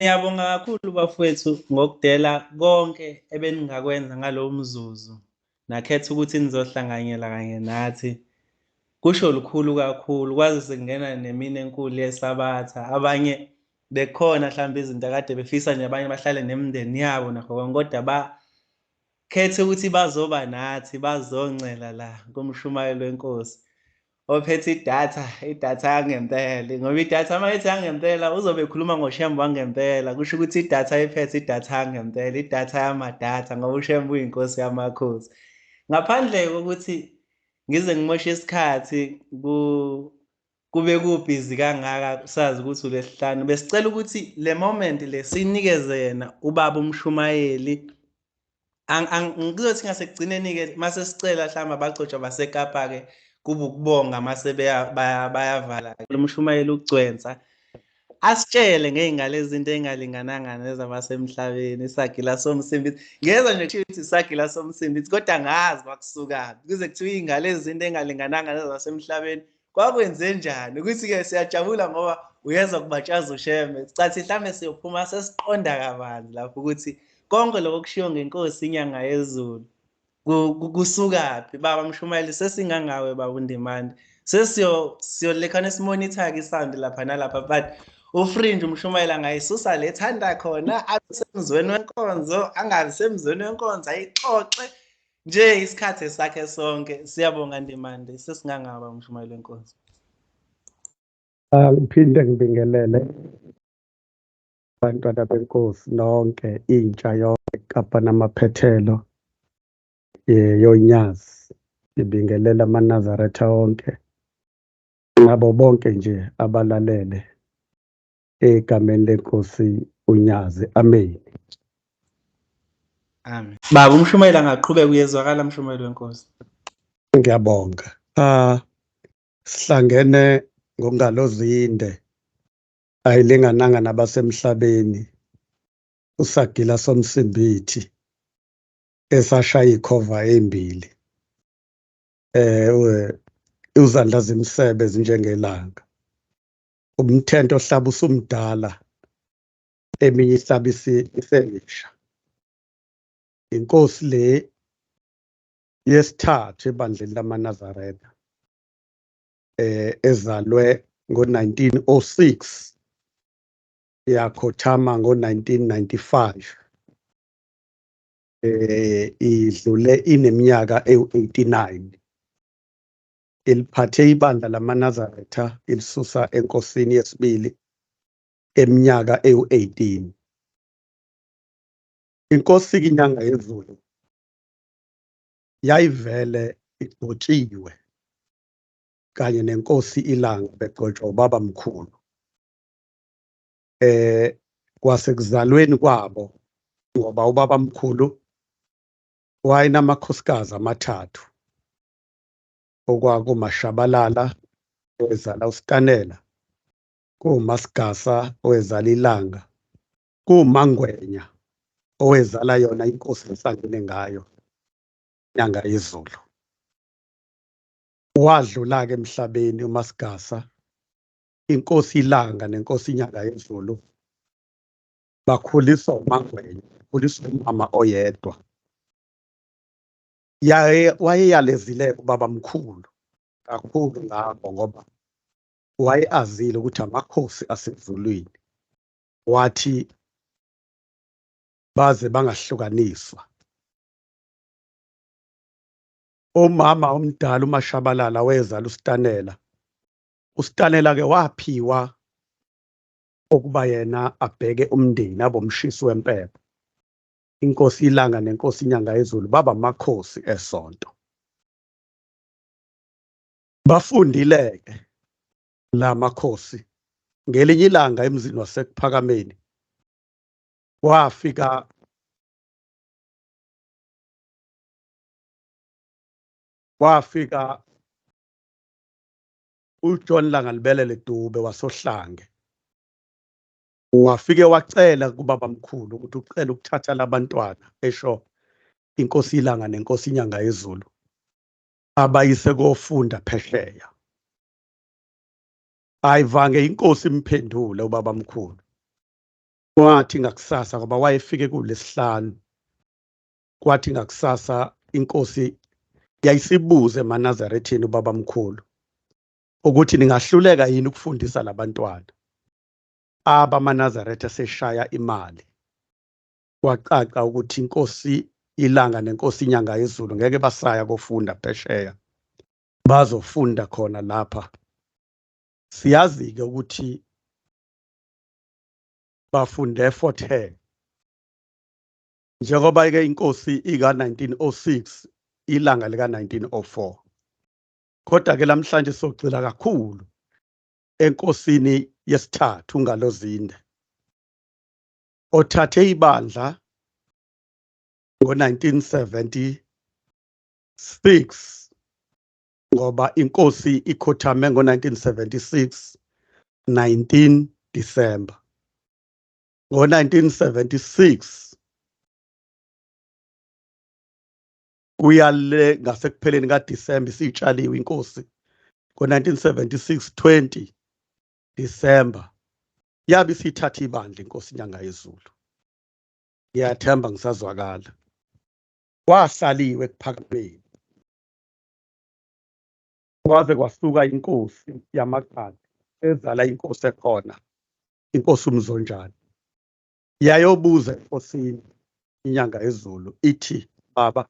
Ngiyabonga kakhulu bafowethu ngokudela konke ebeningakwenza ngalowo mzuzu nakhetha ukuthi nizohlanganyela kanye nathi. Kusho lukhulu kakhulu kwazise kungena nemini enkulu yeSabatha. Abanye bekhona mhlawumbe izinto akade befisa nje abanye bahlale nemindeni yabo nakho konke kodwa bakhethe ukuthi bazoba nathi bazoncela la kumshumayelo wenkosi. Ophethe idatha, idatha yangempela, ngoba idatha uma ethi yangempela uzobe ekhuluma ngoShembe wangempela, kusho ukuthi idatha iphethe idatha yangempela, idatha yamadatha, ngoba uShembe uyinkosi yamakhosi. Ngaphandle kokuthi ngize ngimoshe isikhathi kube kubhizi kangaka sazi ukuthi uLwesihlanu, besicela ukuthi le moment le sinikeze yena ubaba umshumayeli. Ngizothi ngasekugcineni-ke mase sicela mhlawumbe abagcotshwa baseKapa-ke kube ukubonga mase bayavala. Umshumayeli uGcwensa asitshele ngey'ngane izinto ey'ngalingananga nezabasemhlabeni, isagila somsimbithi. Ngiyezwa nje kuthiwa ukuthi isagila somsimbithi kodwa angazi kwakusukaphi kuze kuthiwa iy'ngane izinto ey'ngalingananga nezabasemhlabeni kwakwenze njani ukuthi-ke siyajabula ngoba uyezwa kubatshaza uShembe. Sicathi mhlawumbe siyophuma sesiqonda kabanzi lapho ukuthi konke lokho kushiwo ngenkosi inyanga yezulu kusukaphi. Baba Mshumayeli, sesingangawe baba uNdimande, sesiyolekhana simonitha-ke isound lapha nalapha, but ufringe umshumayeli angayisusa le thanda khona, abe semzweni wenkonzo, angabi semzweni wenkonzo, ayixoxe nje isikhathi sakhe sonke. Siyabonga Ndimande, sesingangaba umshumayeli wenkonzo. Ngiphinde ngibingelele bantwana benkosi nonke, intsha yonke Kapa namaphethelo yoNyazi. Ngibingelela amaNazaretha wonke nabo bonke nje abalalele egameni lenkosi uNyazi. Amen. Amen. Baba umshumayeli angaqhubeka, uyezwakala mshumayeli wenkosi. Ngiyabonga. Sihlangene ngokungalozinde, ayilingananga nabasemhlabeni, usagila somsimbithi esashaya ikhova ezimbili, uzandla zimsebe zinjengelanga, umthento ohlaba usumdala, eminye ihlaba isemisha. Inkosi le yesithathu ebandleni lamaNazaretha, ezalwe ngo-1906 yakhothama ngo-1995, idlule ineminyaka ewu-89. Iliphathe ibandla lamaNazaretha ilisusa enkosini yesibili eminyaka ewu-18. Inkosi inyanga yezulu yayivele igcotshiwe kanye nenkosi iLanga, begcotshwa ubaba mkhulu. Kwasekuzalweni kwabo, ngoba ubaba mkhulu wayenamakhosikazi amathathu, okwakuMashabalala owezala uSitanela, kuMasigasa owezala iLanga, kuMangwenya owezala yona inkosi ehlangene ngayo inyanga yezulu. Wadlula-ke emhlabeni uMasigasa, inkosi iLanga nenkosi inyanga yezulu bakhuliswa uMangwenya, bakhuliswa umama oyedwa. Wayeyalezile ubaba mkhulu kakhulu ngabo, ngoba wayeazile ukuthi amakhosi asezulwini, wathi baze bangahlukaniswa. Umama omdala uMashabalala wezala uSitanela. uSitanela ke waphiwa ukuba yena abheke umndeni abomshisi wempepho. Inkosi iLanga nenkosi inyanga yezulu baba amakhosi esonto. Bafundile-ke la makhosi. Ngelinye ilanga emzini waseKuphakameni wafika uJohn Langalibelele Dube wasoHlange. Wafike wacela kubaba mkhulu ukuthi ucela ukuthatha labantwana, esho inkosi iLanga nenkosi inyanga yezulu, abayise kofunda phesheya. Ayivange inkosi imphendule ubaba mkhulu. Kwathi ngakusasa, ngoba wayefike kulesihlanu, kwathi ngakusasa inkosi yayisibuze emaNazaretheni ubabamkhulu ukuthi ningahluleka yini ukufundisa labantwana abamaNazaretha seshaya imali. Kwacaca ukuthi inkosi iLanga nenkosi iNyanga yezulu ngeke basaya kofunda phesheya, bazofunda khona lapha. Siyazi-ke ukuthi bafunde Fort Hare, njengoba ke inkosi ika 1906 ilanga lika 1904. Kodwa ke namhlanje sogxila kakhulu enkosini yesithathu uNgalozinde, othathe ibandla ngo-1976, ngoba inkosi ikhothame ngo-1976 19 December. Ngo-1976 kuyale ngasekupheleni kaDisemba isitshaliwe inkosi. Ngo-1976 20 December yabe isithatha ibandla inkosi iNyanga yezulu. Ngiyathemba ngisazwakala. Kwasaliwe ekuphakameni kwaze kwasuka inkosi yamaqadi ezala inkosi ekhona, inkosi uMzonjani, yayobuza enkosini iNyanga yezulu ithi, baba,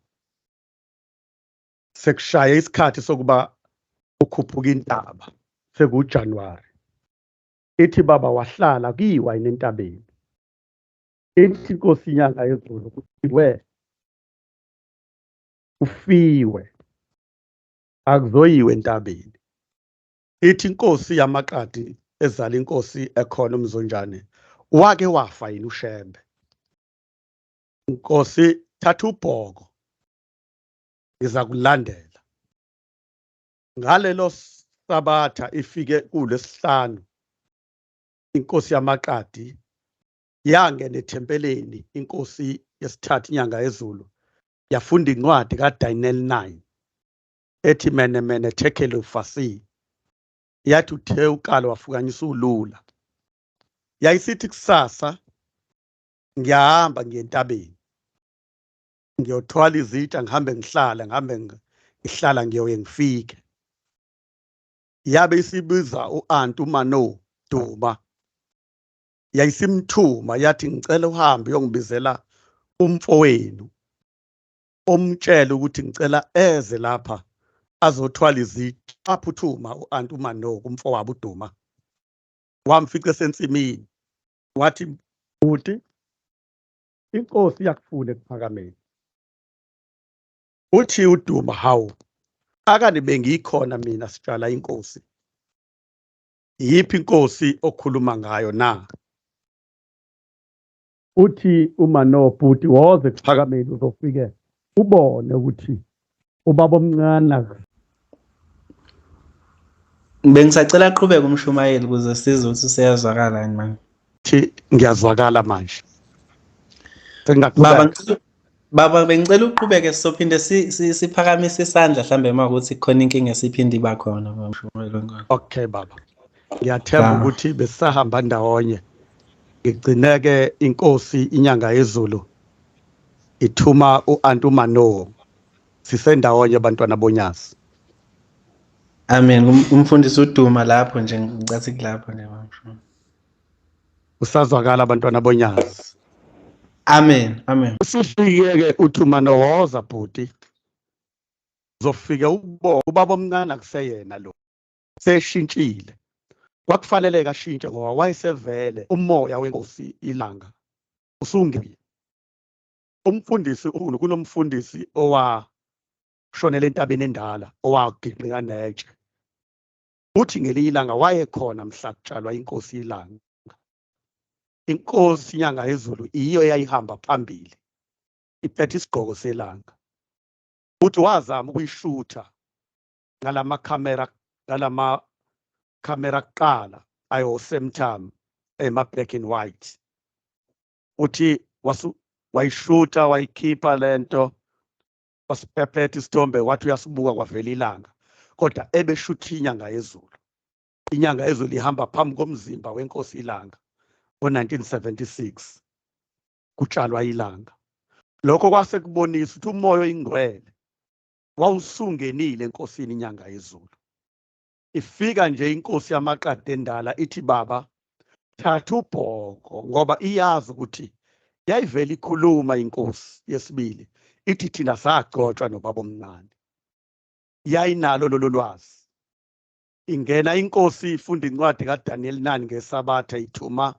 sekushaye isikhathi sokuba ukhuphuka intaba, sekuJanuary. Ithi, baba, wahlala kuyiwa yini entabeni? Ithi inkosi iNyanga yezulu, kuthiwe ufiwe, akuzoyiwe entabeni. Ithi inkosi yamaqadi ezala inkosi ekhona uMzonjane, wake wafa yini uShembe? Nkosi, thatha ubhoko, ngizakulandela. Ngalelo sabatha ifike kulesihlanu, inkosi yamaqadi yangena ethempeleni, inkosi yesithathu iNyanga yezulu, yafunda incwadi kaDaniel 9 ethi mene mene tekele ufasi, yathi uthe ukalo wafukanyisa ulula. Yayisithi kusasa ngiyahamba ngiye entabeni ngiyothwala izitsha, ngihambe ngihlala, ngihambe ngihlala, ngiyoye ngifike. Yabe isibiza u-anti uMano Duma, yayisimthuma yathi ngicela uhambe uyongibizela umfowenu, omtshele ukuthi ngicela eze lapha azothwala izitsha. Aphuthuma u-anti uMano kumfowabo uDuma, wamfica esensimini, wathi bhuti, inkosi iyakufuna ekuphakameni. Uthi uDuma, hawu, akani bengikhona mina sitshala inkosi, yiphi inkosi okhuluma ngayo na? Uthi uMano, bhuti, woze ekuphakameni uzofike ubone ukuthi ubaba omncane. Bengisacela aqhubeke umshumayeli ukuze sizwe ukuthi useyazwakala yini manje. Thi ngiyazwakala manje. Baba, baba bengicela uqhubeke, sizophinde siphakamise isandla mhlambe uma ukuthi kukhona inkinga esiphinde iba khona. Okay baba. Ngiyathemba ukuthi besahamba ndawonye. Ngigcineke inkosi iNyanga yezulu ithuma u-anti uMano, sisendawonye bantwana bonyazi. Amen. Umfundisi uDuma lapho nje, ngicathi kulapho nje baba. Usazwakala abantwana bonyazi. Amen. Amen. Usifike ke uthi uMano, woza bhuti, uzofike ubona ubaba omncane akuseyena lo, seshintshile. Kwakufanele kashintshe ngoba wayesevele umoya wenkosi iLanga usungile. Umfundisi kunomfundisi owashonela entabeni endala owaginqika netshe. Uthi ngelinye ilanga wayekhona mhla kutshalwa inkosi iLanga. Inkosi iNyanga yezulu iyo eyayihamba phambili iphethe isigqoko selanga. Uthi wazama ukuyishutha ngalama khamera kuqala ayo same time ema black and white. Uthi wayishutha wayikhipha lento, wasiphephetha isithombe, wathi uyasibuka kwavela ilanga, kodwa ebeshutha iNyanga yezulu. INyanga yezulu ihamba phambi komzimba wenkosi iLanga. Ngo-1976 kutshalwa ilanga. Lokho kwase kubonisa ukuthi umoya oyingcwele wawusungenile enkosini inyanga yezulu. Ifika nje inkosi yamaqadi endala ithi, baba thatha ubhoko, ngoba iyazi ukuthi yayivele ikhuluma inkosi yesibili ithi thina sagcotshwa nobaba omncane. Yayinalo lolo lwazi. Ingena inkosi ifunda incwadi kaDaniel 9 ngesabatha, ithuma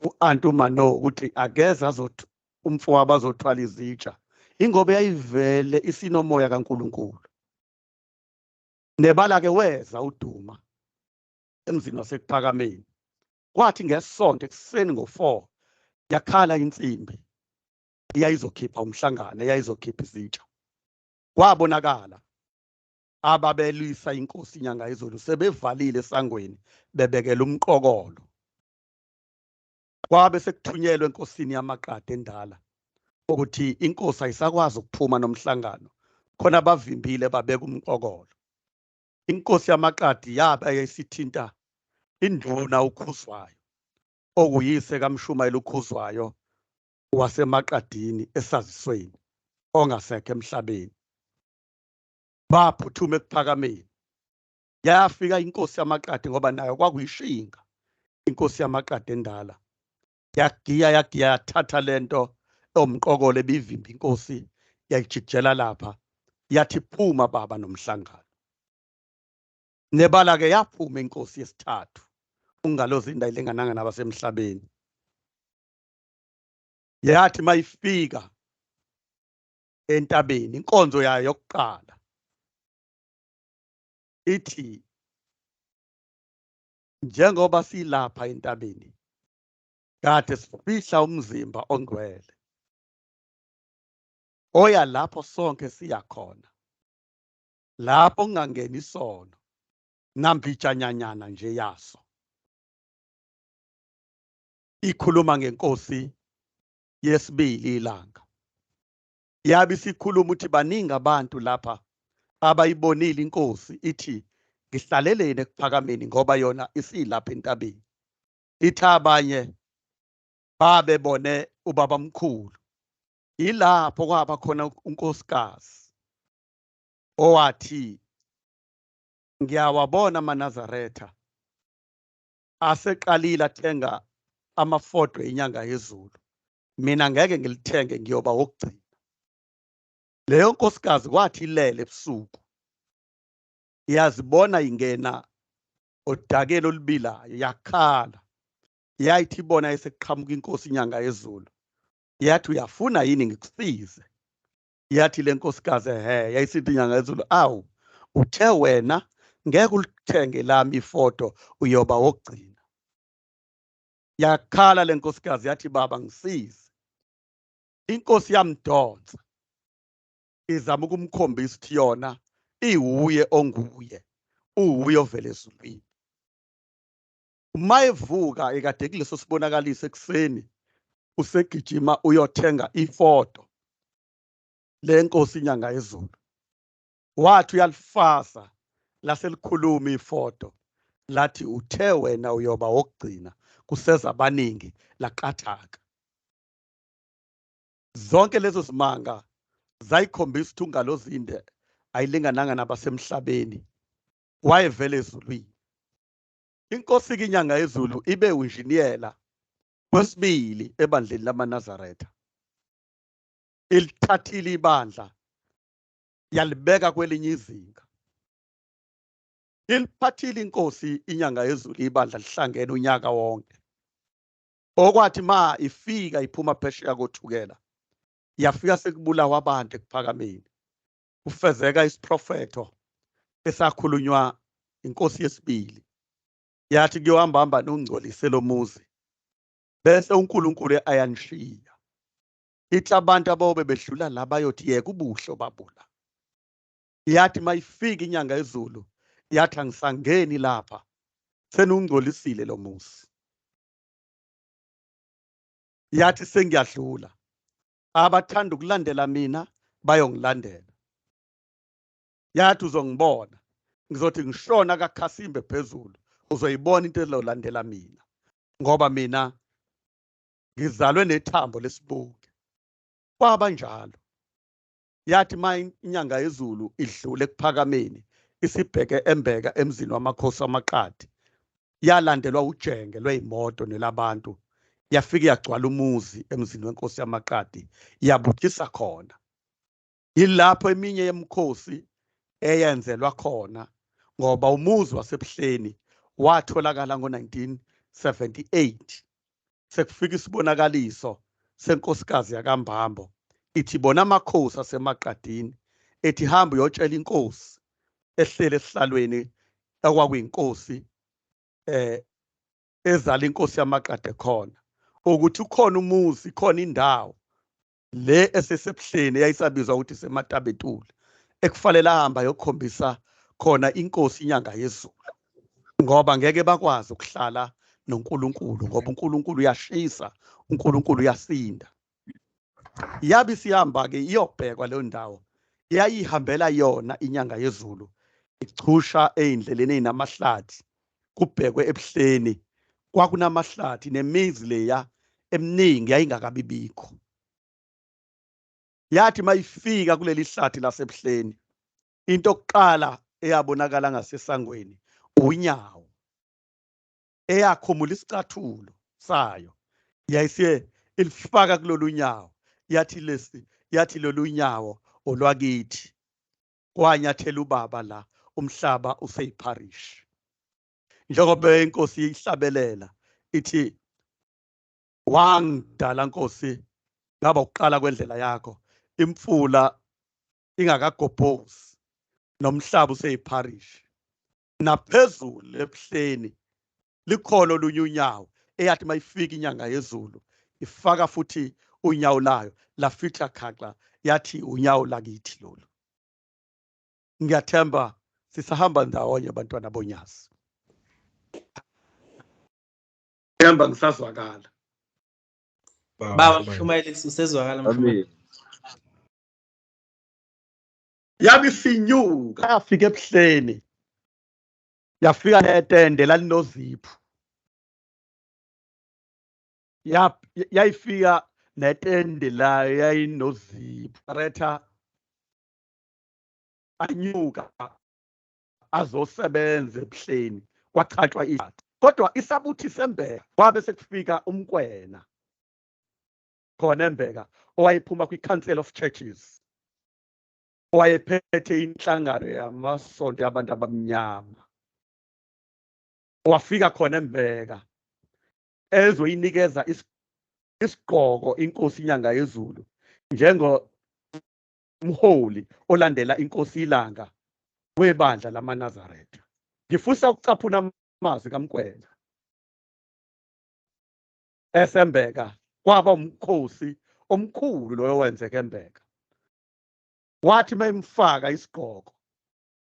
u-Antu Mano ukuthi akeze azothi umfowabo azothwala izitsha, ingoba yayivele isinomoya kaNkuluNkulu. Nebala ke weza uDuma emzini waseKuphakameni. Kwathi ngesonto ekuseni ngo-4 yakhala insimbi eyayizokhipha umhlangano, eyayizokhipha izitsha. Kwabonakala ababelwisa inkosi inyanga yezulu sebevalile esangweni bebekela umqokolo. Kwabe sekuthunyelwe enkosini yamaqadi endala ukuthi inkosi ayisakwazi ukuphuma nomhlangano, khona bavimbile babeka umqokolo. Inkosi yamaqadi yabe yayisithinta induna uKhuzwayo, okuyise kaMshumayeli uKhuzwayo wasemaqadini esazisweni ongasekho emhlabeni. Baphuthuma ekuphakameni. Yafika inkosi yamaqadi, ngoba nayo kwakuyishinga inkosi yamaqadi endala. Yagiya yagiya yathatha lento omqokolo ebivimba inkosi, yayijikijela lapha, yathi phuma baba nomhlangano. Nebala ke yaphuma inkosi yesithathu ungalozinda ilingananga nabasemhlabeni. Yathi mayifika entabeni inkonzo yayo yokuqala ithi, njengoba silapha entabeni kade sifihla umzimba ongcwele oya lapho sonke siya khona, lapho kungangeni isono nambijanyanyana nje yaso. Ikhuluma ngenkosi yesibili ilanga. Yabe isikhuluma ukuthi baningi abantu lapha abayibonile inkosi, ithi ngihlaleleni ekuphakameni ngoba yona isilapha entabeni. Ithi abanye babebone ubaba mkhulu, ilapho kwaba khona unkosikazi owathi ngiyawabona amaNazaretha aseqalile athenga amafodo enyanga yezulu, mina ngeke ngilithenge, ngiyoba wokugcina. Leyo nkosikazi kwathi ilele ebusuku iyazibona ingena odakeni olubilayo, yakhala. Yayithi ibona esekuqhamuka inkosi inyanga yezulu, yathi uyafuna yini ngikusize? Yathi le nkosikazi ehe. Yayisithi inyanga yezulu, awu uthe wena ngeke ulithenge lami ifoto, uyoba wokugcina. Yakhala le nkosikazi yathi baba ngisize. Inkosi yamdonsa izama ukumkhombisa ukuthi yona iwuye onguye, uwuye ovela ezulwini. Uma evuka ekade kuleso sibonakaliso ekuseni, usegijima uyothenga ifoto lenkosi inyanga yezulu. Wathi uyalifasa laselikhuluma ifoto, lathi uthe wena uyoba wokugcina, kuseza abaningi, laqathaka. Zonke lezo zimanga zayikhombisa ukuthi ungalozinde ayilingananga nabasemhlabeni, wayevele ezulwini. Inkosi inyanga yezulu ibe unjiniyela kwesibili ebandleni lamaNazaretha. Ilithathile ibandla yalibeka kwelinye izinga. Iliphathile inkosi inyanga yezulu ibandla lihlangene unyaka wonke. Okwathi ma ifika iphuma phesheya koThukela, yafika sekubulawa abantu ekuphakameni. Kufezeka isiprofetho esakhulunywa inkosi yesibili. Yathi kuyohamba hamba nongcolise lo muzi, bese uNkulunkulu ayanishiya. Ithi abantu abayobe bedlula la bayothi yeka ubuhle obabula. Yathi mayifika inyanga yezulu, yathi angisangeni lapha, senungcolisile lo muzi. Yathi sengiyadlula, abathanda ukulandela mina bayongilandela. Yathi uzongibona, ngizothi ngishona kaKhasimbe phezulu, uzoyibona into ezolandela mina. Ngoba mina ngizalwe nethambo lesibuke. Kwaba njalo. Yathi ma inyanga yezulu idlule ekuphakameni isibheke embeka emzini wamakhosi amaqadi, yalandelwa ujenge lweyimoto nelabantu, yafika yagcwala umuzi emzini wenkosi yamaqadi, yabuthisa khona. Yilapho eminye yemikhosi eyenzelwa khona, ngoba umuzi waseBuhleni watholakala ngo-1978 sekufika isibonakaliso senkosikazi yakaMbambo, ithi bona amakhosi asemaqadini, ethi hamba uyotshela inkosi ehlele esihlalweni okwakuyinkosi ezala inkosi yamaqade khona, ukuthi ukhona umuzi, khona indawo le esesebuhleni eyayisabizwa ukuthi sematabetule, ekufanele ahamba yokukhombisa khona inkosi inyanga yezulu, ngoba ngeke bakwazi ukuhlala noNkulunkulu, ngoba uNkulunkulu uyashisa, uNkulunkulu uyasinda. Yabe isihamba ke iyobhekwa leyo ndawo, yayihambela yona inyanga yezulu, ichusha eyindleleni ezinamahlathi, kubhekwe ebuhleni, kwakunamahlathi nemizi leya eminingi yayingakabibikho. Yathi mayifika kuleli hlathi lasebuhleni, into yokuqala eyabonakala ngasesangweni unyawo, eyakhumula isicathulo sayo, yayisiye ilifaka kulolu nyawo, yathi lesi, yathi lolu nyawo olwakithi, kwanyathela ubaba la, umhlaba useyipharish. Njengoba inkosi ihlabelela ithi wangidala Nkosi ngaba ukuqala kwendlela yakho, imfula ingakagobhozi nomhlaba useyipharish, naphezulu ebuhleni likhona olunye unyawo, eyathi mayifika inyanga yezulu ifaka futhi unyawo layo lafitha khaxa, yathi unyawo lakithi lolu. Ngiyathemba sisahamba ndawonye bantwana bonyazi. Themba ngisazwakala. Baba Mshumayeli, usezwakala Mshumayeli. Yabe isinyuka yafika ebuhleni, yafika netende lalinoziphu, yayifika netende layo yayinoziphu, retha anyuka azosebenza ebuhleni, kwachatshwa ihlathi. Kodwa isabuthi sembeka, kwabe sekufika uMkwena khona embeka, owayephuma kwi-Council of Churches, owayephethe inhlangano yamasonto yabantu abamnyama. Wafika khona embeka ezoyinikeza isigqoko inkosi inyanga yezulu, njengomholi olandela inkosi ilanga webandla lamaNazaretha. Ngifisa ukucaphuna amazwi kaMkwena esembeka, kwaba umkhosi omkhulu loyo wenzeka embeka. Wathi mayimfaka isigqoko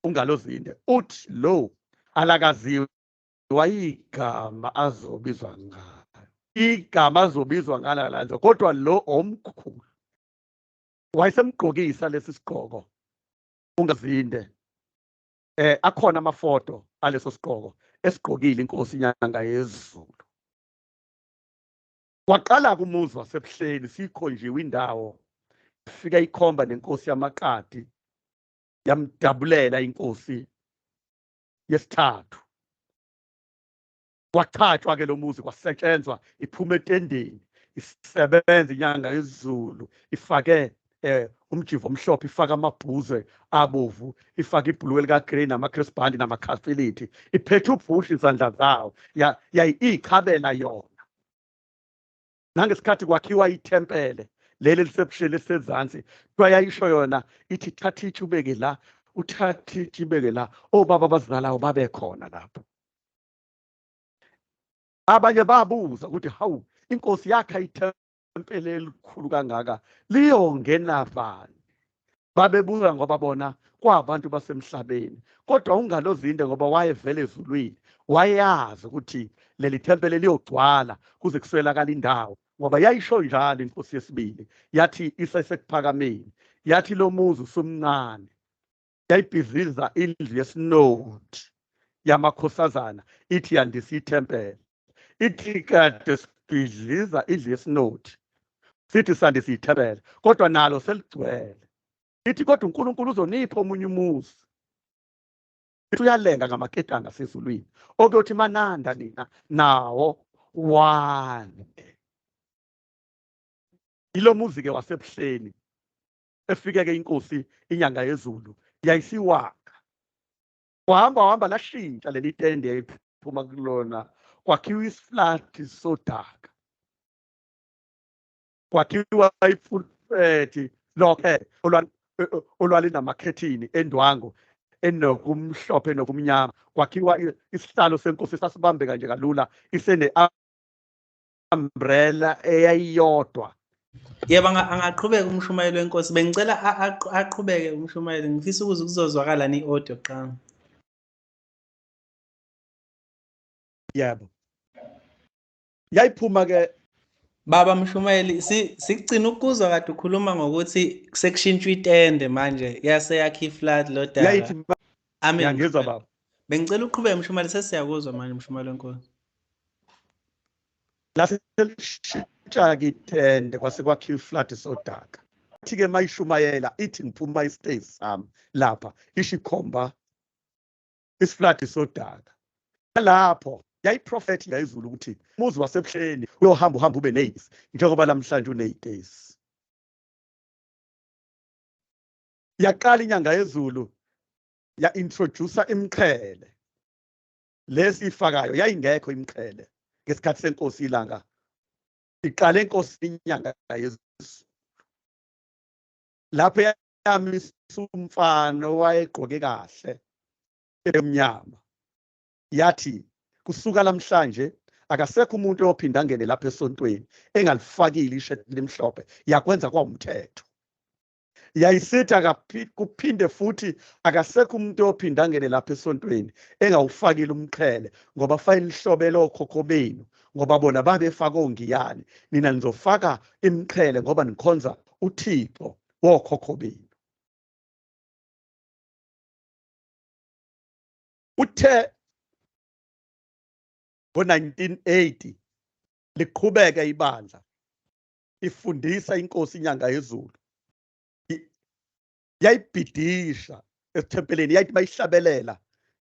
ungalozinde, uthi lo alakaziwa igama azobizwa ngalo, igama azobizwa ngalo lanzo, kodwa lo omkhulu wayesemgqokisa lesi sigqoko ungazinde. Akhona amafoto aleso sigqoko esigqokile inkosi inyanga yezulu. Waqala kumuzi wasebuhleni, sikhonjiwe indawo, fika ikhomba nenkosi yamaqadi, yamdabulela inkosi yesithathu. Wachatshwa ke lo muzi, kwasetshenzwa, iphuma etendeni, isebenza inyanga yezulu, ifake umjivo omhlophe, ifake amabhuze abovu, ifake ibhuluwe lika grey nama-crossband nama-cafility, iphethe ubhushi izandla zawo, yayichabela yona. Nangesikhathi kwakhiwa ithempele leli lisebuhleni lisezansi, kuthiwa yayisho yona ithi thatha itshe ubeke la, uthathe itshe ubeke la, obaba abazalayo babe khona lapho. Abanye babuza ukuthi hawu, inkosi yakha ithempele elikhulu kangaka, liyongena bani? Babebuza ngoba bona kwabantu basemhlabeni, kodwa ungalozinde ngoba wayevele ezulwini, wayazi ukuthi leli thempele liyogcwala kuze kuswelakala indawo, ngoba yayisho njalo inkosi yesibili, yathi isesekuphakameni, yathi lo muzi usumncane, yayibhiziza indlu yesinothi yamakhosazana, ithi yandisa ithempele. Ithi kade sibhidliza idle isinothi, sithi sande siyithebele, kodwa nalo seligcwele. Ithi kodwa uNkulunkulu uzonipha omunye umuzi. Ithi uyalenga ngamaketanga asezulwini, okuyothi mananda nina nawo wande. Ilo muzi ke wasebuhleni efike ke inkosi inyanga yezulu yayisiwaka. Wahamba wahamba lashintsha leli tende yayiphuma kulona, kwakhiwa isiflati sodaka, kwakhiwa ipulpit lokhe olwalinaamakhethini endwangu enokumhlophe nokumnyama, kwakhiwa isihlalo senkosi sasibambeka nje kalula, isene umbrella eyayiyodwa. Yebo, angaqhubeka umshumayeli wenkosi. Bengicela aqhubeke umshumayeli, ngifisa ukuze kuzozwakala ni-audio kuqala. Yebo. Yayiphuma ke baba mshumayeli, sikugcina ukuzwa kade ukhuluma ngokuthi sekushintshwa itende manje, yase yakhe iflat lo daka. Yayithi Amen. Ngiyangizwa baba. Bengicela uqhubeke mshumayeli, sesiyakuzwa manje mshumayeli wenkosi. Lase lishintsha ke itende kwase kwakhiwa iflat sodaka. Ithi ke mayishumayela ithi ngiphuma istage sami lapha, ishikhomba isiflat sodaka. Lapho yayiprofeti yayizulu ukuthi umuzi wasebuhleni uyohamba uhamba ube neyisi njengoba namhlanje uneyitesi. Yaqala inyanga yezulu ya introduce imqhele lesi ifakayo, yayingekho imqhele ngesikhathi senkosi ilanga. Iqale inkosi inyanga yezulu lapho yamisa umfana owayegqoke kahle emnyama, yathi kusuka namhlanje akasekho umuntu ophinda angene lapha esontweni engalifakile ishethi limhlophe. Yakwenza kwawumthetho. Yayisithi kuphinde futhi akasekho umuntu ophinda angene lapha esontweni engawufakile umqhele, ngoba fanele lihlobele okhokho benu, ngoba bona babefaka ongiyane, nina nizofaka imiqhele ngoba nikhonza uThixo wokhokho benu. Uthe ngo-1980 liqhubeka ibandla ifundisa inkosi inyanga yezulu, yayibhidisha ethempelini, yayithi bayihlabelela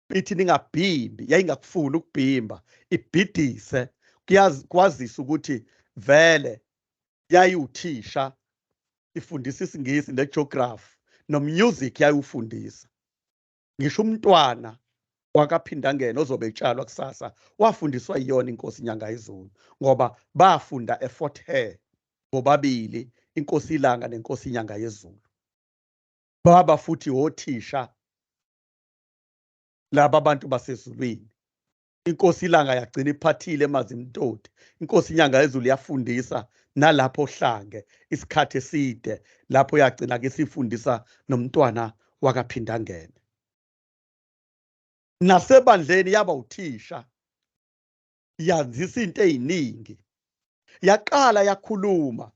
ithi ningabhimbi, yayingakufuni ukubhimba, ibhidise kwazisa ukuthi vele yayiwuthisha, ifundisa isiNgisi negeography nomusic yayiwufundisa. Ngisho umntwana wakaphindangene ozobe etshalwa kusasa wafundiswa yiyona inkosi inyanga yezulu, ngoba bafunda eFort Hare bobabili, inkosi ilanga nenkosi inyanga yezulu. Baba futhi othisha laba bantu basezulwini. Inkosi ilanga yagcina iphathile eMazimtoti, inkosi inyanga yezulu yafundisa nalapho hlange isikhathi eside, lapho yagcina ke sifundisa nomntwana wakaphindangene. Nasebandleni yaba uthisha, yazisa into eziningi, yaqala yakhuluma.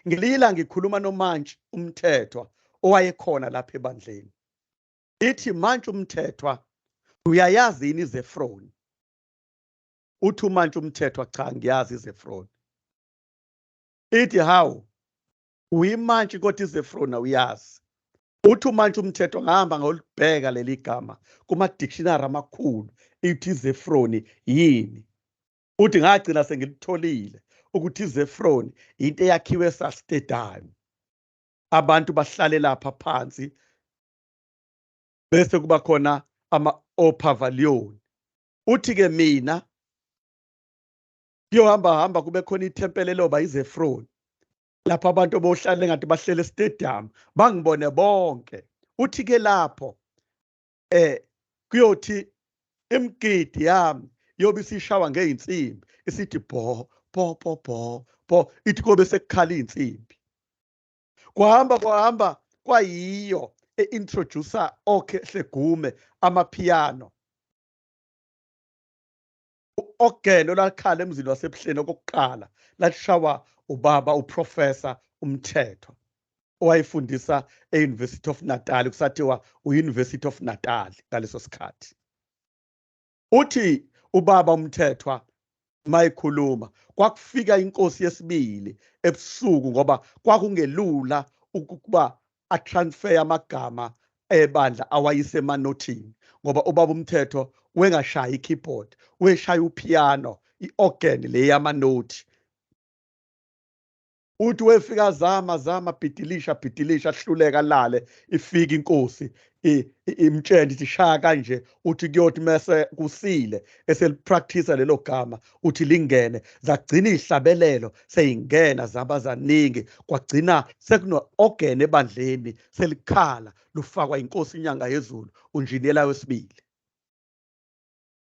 Ngelila ngikhuluma noMantshi uMthethwa owayekhona lapha ebandleni, ithi Mantshi uMthethwa uyayazi yini iZefroni? Uthi uMantshi uMthethwa cha, ngiyazi iZefroni. Ithi hawu, uyimantshi kodwa iZefroni awuyazi. Uthi uMantshi uMthethwa ngahamba ngolibheka leli gama kuma dictionary amakhulu, ithi iZefroni yini? Uthi ngagcina sengilitholile ukuthi iZefroni into eyakhiwe sastadium, abantu bahlale lapha phansi bese kuba khona ama opavilion. Uthi ke mina kuyohamba hamba kube khona ithempeli loba iZefroni lapho abantu bohlale ngathi bahlele stadium bangibone bonke. Uthi ke lapho kuyothi imigidi yami yobe isishawa ngeinsimbi isithi bo bo bo bo bo, ithi kobe sekukhala insimbi. Kwahamba kwahamba kwayiyo eintroducer okehlegume amapiano, ogelo lakhala emzini wasebuhleni okokuqala lashawa ubaba uProfessor uMthethwa owayefundisa eUniversity of Natal, kusathiwa uUniversity of Natal ngaleso sikhathi. Uthi Ubaba uMthethwa mayikhuluma kwakufika inkosi yesibili ebusuku, ngoba kwakungelula ukuba atransfer amagama ebandla awayise emanothini, ngoba ubaba uMthetho wengashaya i-keyboard, weshaya upiano, i-organ le yamanothi. Uthi wefika zama zama bhidilisha bhidilisha, hluleka lale, ifika inkosi imtshela ithi shaya kanje. Uthi kuyothi mase kusile eselipractice lelo gama, uthi lingene. Zagcina ihlabelelo seyingena zaba zaningi, kwagcina sekuno organ ebandleni selikhala lufakwa inkosi inyanga yezulu, unjiniyela wesibili.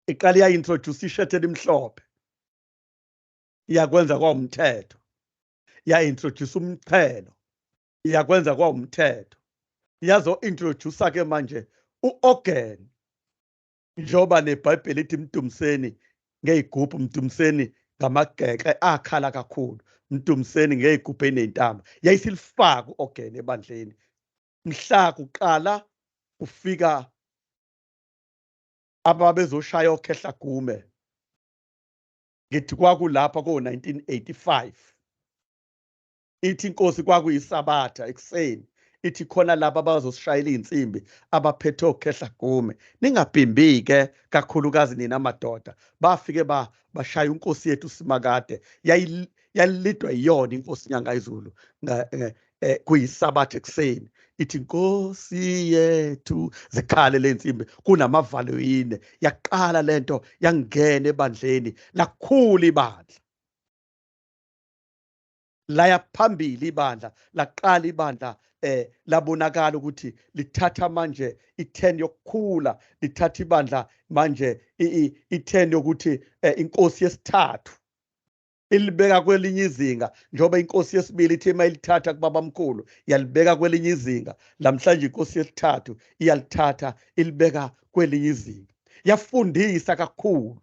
Iqala iya-introduce ishethi elimhlophe, iyakwenza kwawumthetho, ya-introduce umqhelo, iyakwenza kwawumthetho, yazo-introduce ke manje u-organ, njengoba neBhayibheli lithi mdumiseni ngey'gubhu, mdumiseni ngamageke akhala kakhulu, mdumiseni ngey'gubhu ey'ney'ntambo. Yayisilifaka u-organ ebandleni mhla kuqala kufika ababezoshaya okhehla gume. Ngithi kwakulapha ko-1985, ithi inkosi kwakuyisabatha ekuseni, ithi khona laba abazosishayela iy'nsimbi abaphethe okhehla gume, ningabhimbi-ke kakhulukazi nina madoda. Bafike bashaya inkosi yethu Simakade, yayilidwa yiyona inkosi inyanga yezulu kuyisabatha ekuseni, ithi inkosi yethu, zikhale le nsimbi kunamavaloyine. Yaqala lento yangena ebandleni, lakhula ibandla, laya phambili ibandla, laqala ibandla labonakala ukuthi lithatha manje i-10 yokukhula, lithatha ibandla manje i-10 yokuthi inkosi yesithathu ilibeka kwelinye izinga, njengoba inkosi yesibili ithe mayilithatha kubabamkhulu yalibeka kwelinye izinga, lamhlanje inkosi yesithathu iyalithatha ilibeka kwelinye izinga. Yafundisa kakhulu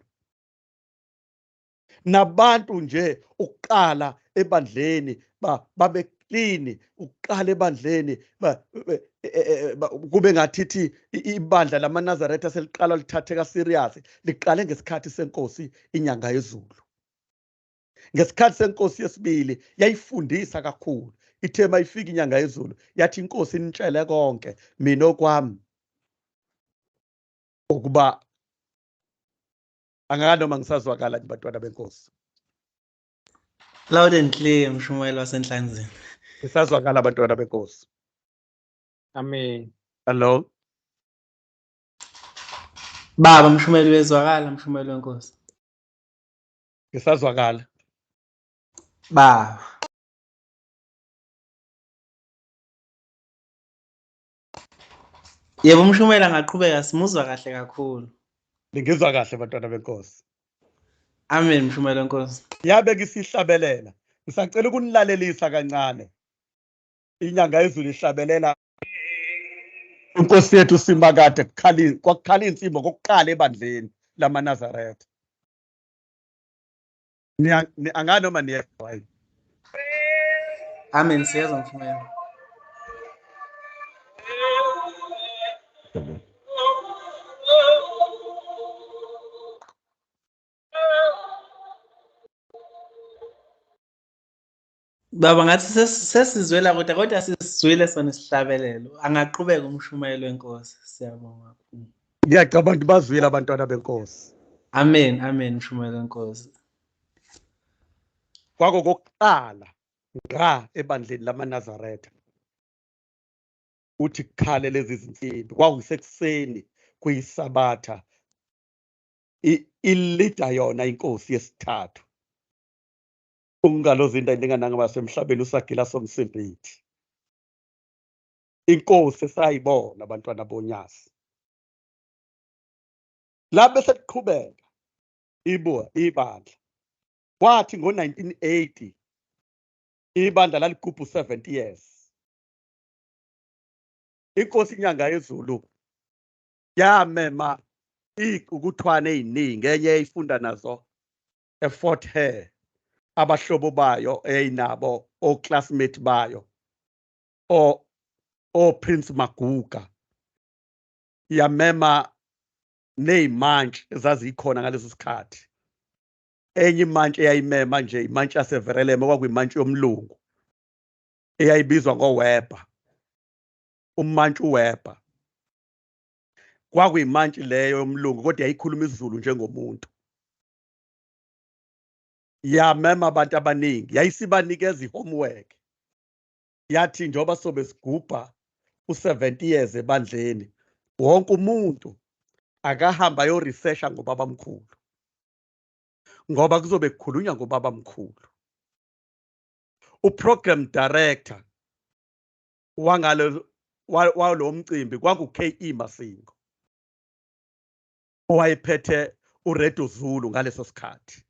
nabantu nje ukuqala ebandleni babe clean, ukuqala ebandleni kube ngathi ibandla lamaNazaretha seliqala lithatheka serious, liqale ngesikhathi senkosi inyanga yezulu. Ngesikhathi senkosi yesibili yayifundisa kakhulu, ithe mayifika inyanga yezulu yathi inkosi initshele konke, mina okwami ukuba anganoma ngisazwakala nje bantwana benkosi. Loud and clear mshumayeli wasenhlanzini. Ngisazwakala bantwana benkosi. Amen. Hello. Baba mshumayeli wezwakala, mshumayeli wenkosi. Ngisazwakala. Baba. Yebo mshumayeli angaqhubeka, simuzwa kahle kakhulu. Ningizwa kahle bantwana benkosi. Amen mshumayeli wenkosi. Yabe kisihlabelela. Ngisacela ukunilalelisa kancane. Inyanga yezulu ihlabelela inkosi yethu Simakade, kwakukhala insimbi kokuqala ebandleni lamaNazaretha. Anganoma niyezwa yini? Amen, siyezwa mshumayeli. Baba ngathi sesizwela kodwa kodwa sisizwile sona isihlabelelo. Angaqhubeka umshumayeli wenkosi. Siyabonga kakhulu. Ngiyacabanga abantu bazwile abantwana benkosi. Amen, amen mshumayeli wenkosi. Kwako kokuqala nga ebandleni lamaNazaretha uthi kukhale lezi zinsimbi, kwakusekuseni kuyisabatha, ilida yona inkosi yesithathu. Ungalozinto ayilingana basemhlabeni usagila somsimbithi. Inkosi esayibona abantwana bonyazi. La bese kuqhubeka ibuya ibandla. Kwathi ngo-1980 ibandla laligubhu 70 years. Inkosi inyanga yezulu yamema ukuthwana eziningi, enye eyifunda nazo eFort Hare, abahlobo bayo eyinabo, oclassmate bayo, o Prince Maguga. Yamema Neyimantshi ezazikhona ngaleso sikhathi, enye imantshi eyayimema nje imantshi yaseVereleme, okwakuyimantshi yomlungu eyayibizwa ngoWeber, umantshi uWeber. Kwakuyimantshi leyo yomlungu, kodwa yayikhuluma isiZulu njengomuntu. Yamema abantu abaningi, yayisibanikeza i-homework. Yathi njengoba sobe sigubha u-70 years ebandleni, wonke umuntu akahamba ayoresearcha ngobabamkhulu, ngoba kuzobe kukhulunywa ngobabamkhulu. Uprogram director wangalo walo mcimbi kwaku-K.E. Masingo, owayephethe uRedo Zulu ngaleso sikhathi.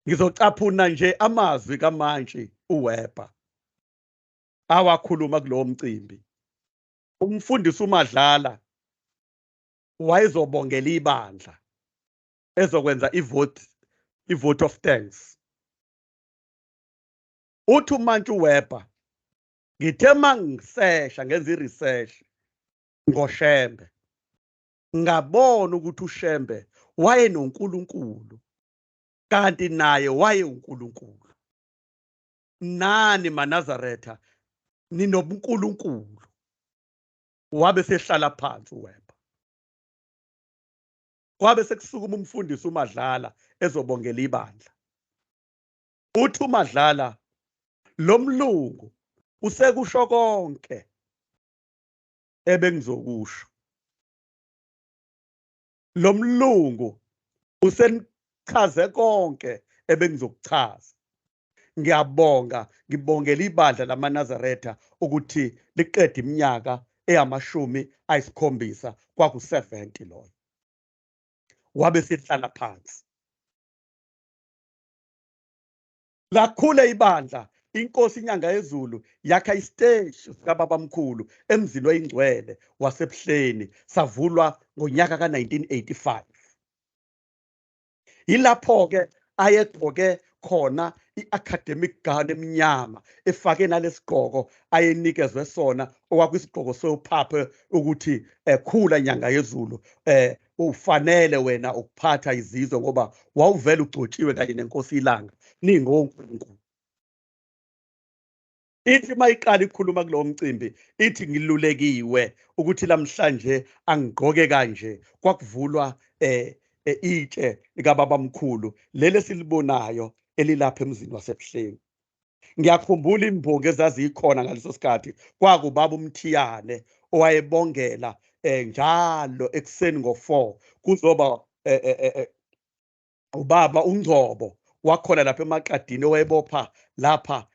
Ngizocaphuna nje amazwi kaMantshi uWeber awakhuluma kulowo mcimbi. Umfundisi uMadlala wayezobongela ibandla, ezokwenza i-vote of thanks. Uthi uMantshi uWeber, ngithe mangisesha ngenza i-research ngoShembe, ngabona ukuthi uShembe wayenoNkulunkulu, kanti naye waye uNkulunkulu. Nani maNazaretha ninobuNkulunkulu. Wabe sehlala phansi uWeber. Kwabe sekusukuma umfundisi uMadlala ezobongela ibandla. Uthi uMadlala, lo mlungu usekusho konke ebengizokusho. Lo mlungu usenichaze konke ebengizokuchaza. Ngiyabonga, ngibongela ibandla lamaNazaretha ukuthi liqede iminyaka eya-70, kwaku-70 loyo. Wabe sehlala phansi. Lakhula ibandla, inkosi iNyanga yezulu yakha isiteshi sikababamkhulu emzini oyingcwele waseBuhleni, savulwa ngonyaka ka-1985. Yilapho-ke ayegqoke khona i-academic gown emnyama, efake nalesigqoko ayenikezwe sona, okwakuyisigqoko sophaphe ukuthi khula Nyanga yezulu, ufanele wena ukuphatha izizwe, ngoba wawuvele ugcotshiwe kanye nenkosi iLanga, ningonkulunkulu. Ithi mayiqala ikhuluma kulowo mcimbi, ithi ngilulekiwe ukuthi namhlanje angigqoke kanje. Kwakuvulwa itshe likababamkhulu leli esilibonayo elilapha emzini waseBuhleni. Ngiyakhumbula imbongi ezazikhona ngaleso sikhathi, kwakubaba uMthiyane owayebongela njalo ekuseni ngo-4, kuzoba ubaba uNgcobo wakhona lapha emaqadini, owayebopha lapha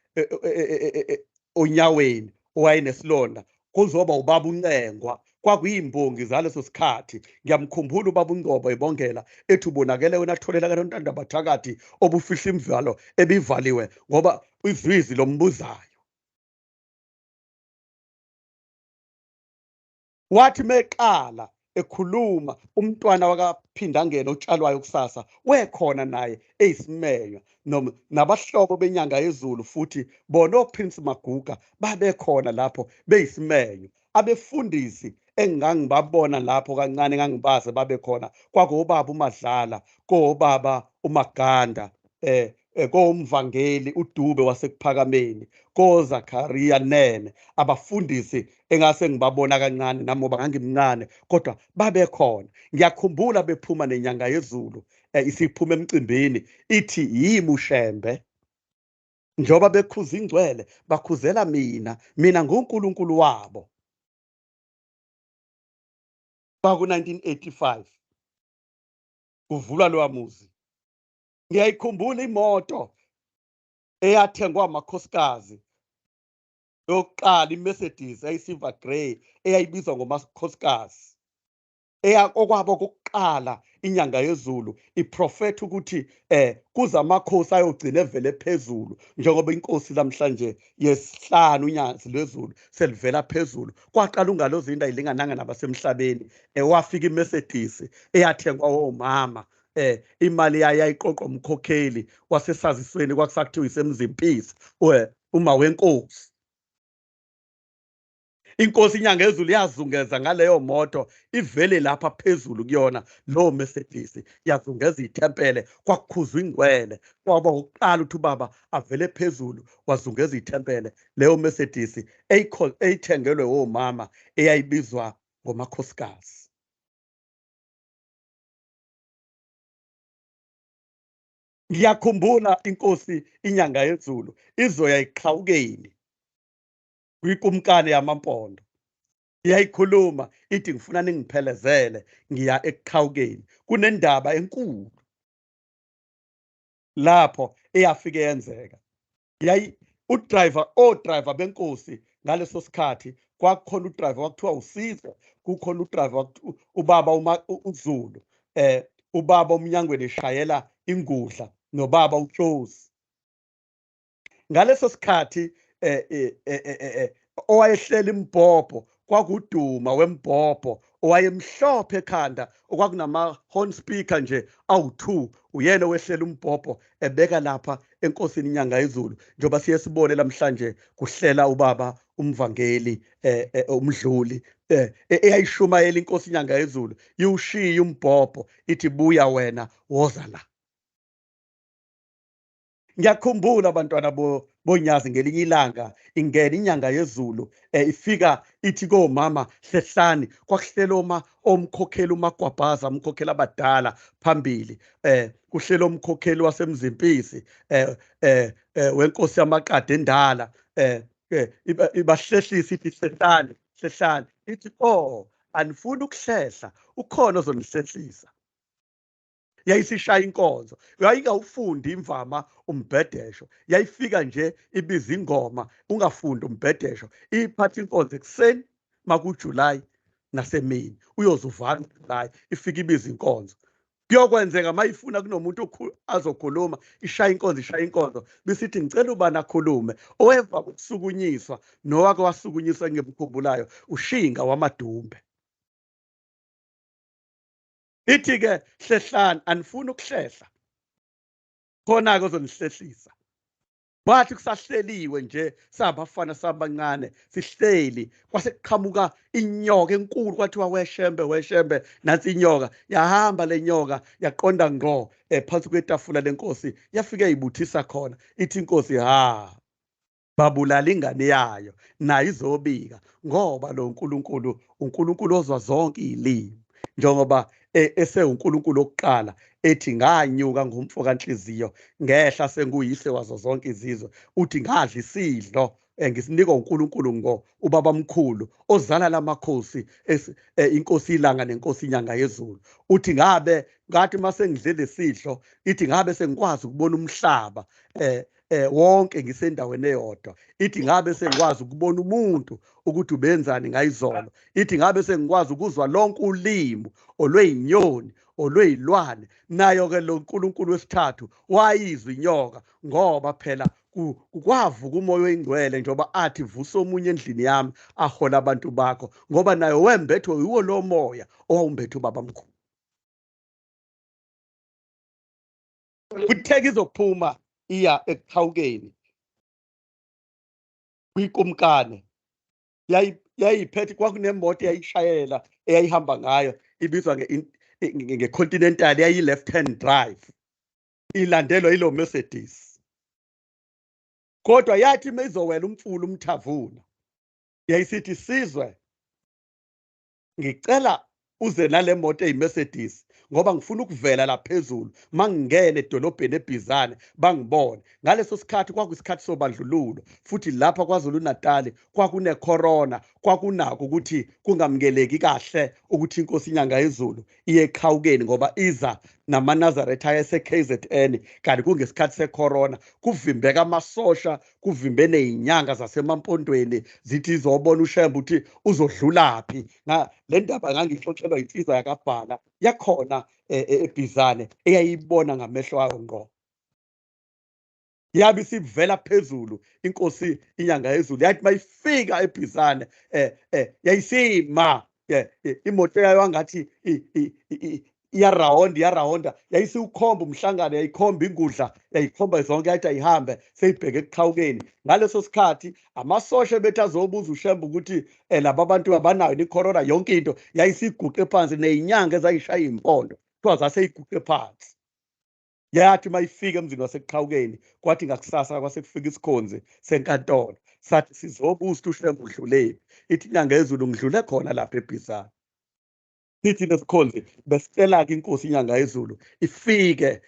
onyaweni, owayenesilonda, kuzoba ubaba uNcengwa. Kwakuyimbongi zaleso sikhathi. Ngiyamkhumbula ubaba uNgcobo ebongela ethi ubonakele wena tholela kaNontanda bathakathi obufihla imvalo ebivaliwe, ngoba izwizi lombuzayo. Wathi meqala ekhuluma umntwana wakaPhindangene otshalwayo kusasa, wekhona naye eyisimenywa, noma nabahlobo beNyanga yezulu futhi bona oPrince Maguga babekhona lapho beyisimenywa. Abefundisi engangibabona lapho kancane engangibazi babekhona, kwakubaba uMadlala, kobaba uMaganda, komvangeli uDube waseKuphakameni, koZakaria Nene, abafundisi engase ngibabona kancane nami ngoba ngangimncane, kodwa babekhona. Ngiyakhumbula bephuma neNyanga yezulu, isiphuma emcimbini ithi yimi uShembe, njengoba bekhuza ingcwele bakhuzela mina, mina nguNkulunkulu wabo. Kwaku 1985 kuvulwa lowa muzi. Ngiyayikhumbula imoto eyathengwa amakhosikazi yokuqala, iMercedes eyayisilver grey, eyayibizwa ngomakhosikazi, okwabo kokuqala iNyanga yezulu iprofetha ukuthi kuza amakhosi ayogcina evele phezulu, njengoba inkosi namhlanje yesihlanu unyazi lwezulu selivela phezulu. Kwaqala ungalozinto ayilingananga nabasemhlabeni. Wafika iMercedes eyathengwa omama, imali yayo yayiqoqwa umkhokheli wasesazisweni, kwakusakuthiwa isemzimpisi, uma wenkosi. Inkosi inyanga yezulu yazungeza ngaleyo moto ivele lapha phezulu kuyona lo Mercedes, yazungeza ithempele, kwakukhuzwa ingcwele. Kwaba ukuqala ukuthi ubaba avele phezulu wazungeza ithempele. Leyo Mercedes eyithengelwe omama eyayibizwa ngomakhosikazi. Ngiyakhumbula inkosi inyanga yezulu izoya iqhawukeni kwikumkani yamampondo, iyayikhuluma ithi ngifuna ningiphelezele ngiya ekuqhawukeni, kunendaba enkulu lapho eyafike yenzeka. Yayi udriver, odriver benkosi ngaleso sikhathi kwakukhona udriver wakuthiwa uSizwe, kukhona udriver ubaba uZulu, ubaba umnyangweni eshayela ingudla, nobaba uChosi. Ngaleso sikhathi owayehlela imbhobho kwakuduma wembhobho owayemhlophe ekhanda, okwakunama horn speaker nje awu2, uyena owehlela umbhobho ebeka lapha enkosini inyanga yezulu, njengoba siye sibone namhlanje kuhlela ubaba umvangeli umdluli eyayishumayela inkosi inyanga yezulu, iwushiya umbhobho ithi buya wena woza la. Ngiyakhumbula abantwana bonyazi ngelinye ilanga ingena inyanga yezulu, ifika ithi komama hlehlani, kwakuhlela oma omkhokheli umagwabhaza, umkhokheli abadala phambili, kuhlela umkhokheli wasemzimpisi wenkosi yamaqade endala, ibahlehlisa ithi hlehlani hlehlani, ithi oh anifuni ukuhlehla, ukhona ozonihlehlisa. Yayisishaya inkonzo, yayingawufundi imvama umbhedesho, yayifika nje ibiza ingoma ungafundi umbhedesho, iphatha inkonzo ekuseni makuJuly nasemini, uyoze uvala uJuly, ifika ibiza inkonzo. Kuyokwenzeka mayifuna kunomuntu azokhuluma, ishaya inkonzo, ishaya inkonzo, bisithi ngicela ubani akhulume, oweva ukusukunyiswa nowake wasukunyiswa ngemkhumbulayo ushinga wamadumbe. Ithi ke hlehlani, anifuni ukuhlehla, khona ke ozonihlehlisa. Bathi kusahleliwe nje sabafana sabancane sihleli, kwase kuqhamuka inyoka enkulu, kwathiwa weshembe weshembe, nansi inyoka. Yahamba le nyoka yaqonda ngqo phansi kwetafula lenkosi, yafike ibuthisa khona. Ithi inkosi ha, babulala ingane yayo, nayo izobika, ngoba lo uNkulunkulu uNkulunkulu ozwa zonke izilimi, njengoba esewuNkulunkulu okuqala ethi nganyuka ngumfo kanhliziyo ngehla senguyise wazo zonke izizwe, uthi ngadla isidlo ngisinikwa uNkulunkulu ngo ubaba mkhulu ozala lamakhosi inkosi ilanga nenkosi inyanga yezulu. Uthi ngabe ngathi mase ngidle lesidlo, ithi ngabe sengikwazi ukubona umhlaba wonke ngisendaweni eyodwa, ithi ngabe sengikwazi ukubona umuntu ukuthi ubenzani ngayizolo, ithi ngabe sengikwazi ukuzwa lonke ulimi olweyinyoni olweyilwane. Nayo ke lo nkulunkulu wesithathu wayizwa inyoka, ngoba phela kwavuka umoya oyingcwele, njengoba athi vusa omunye endlini yami ahola abantu bakho, ngoba nayo wembethwe yiwo lo moya owawumbethe ubaba mkhulu. Kutheka izophuma iya ekuqhawukeni kwikumkane, yayiphethe kwakunemoto eyayishayela eyayihamba ngayo ibizwa ngeContinental, yayi left hand drive, ilandelwa yilo Mercedes. Kodwa yathi mayizowela umfula umthavuna, yayisithi sizwe ngicela uze nale moto eyiMercedes ngoba ngifuna ukuvela la phezulu mangingena edolobheni eBhizane bangibone. Ngaleso sikhathi kwakuyisikhathi sobandlululo, futhi lapha KwaZulu Natal kwakune corona, kwakunako ukuthi kungamkeleki kahle ukuthi inkosi inyanga yezulu iye eqhawukeni ngoba iza namaNazaretha ayese-KZN, kanti kungesikhathi secorona, kuvimbeka amasosha, kuvimbe nezinyanga zasemampondweni zithi izobona uShembe ukuthi uzodlulaphi. Le ndaba ngangixoxelwa insizwa yakabhala yakhona eBhizane eyayibona ngamehlo ayo ngqo. Yabe isivela phezulu inkosi inyanga yezulu, yathi mayifika eBhizane yayisima imoto yayo angathi Iyarawonda, iyarawonda, yayisiwukhomba umhlangano, yayikhomba ingudla, yayikhomba zonke, yathi ayihambe seyibheke ekuqhawukeni. Ngaleso sikhathi amasosha bethi azobuza uShembe ukuthi laba bantu abanayo ni-corona, yonke into yayisiguqe phansi, neyinyanga ezayishaya impondo kuthiwa zaseyiguqe phansi. Yathi mayifika emzini wasekuqhawukeni, kwathi ngakusasa kwase kufika isikhonzi senkantolo, sathi sizobuza ukuthi uShembe udlulephi. Ithi inyanga yezulu, ngidlule khona lapha eBhizana. Sithi lesikhonzi besicela-ke inkosi inyanga yezulu ifike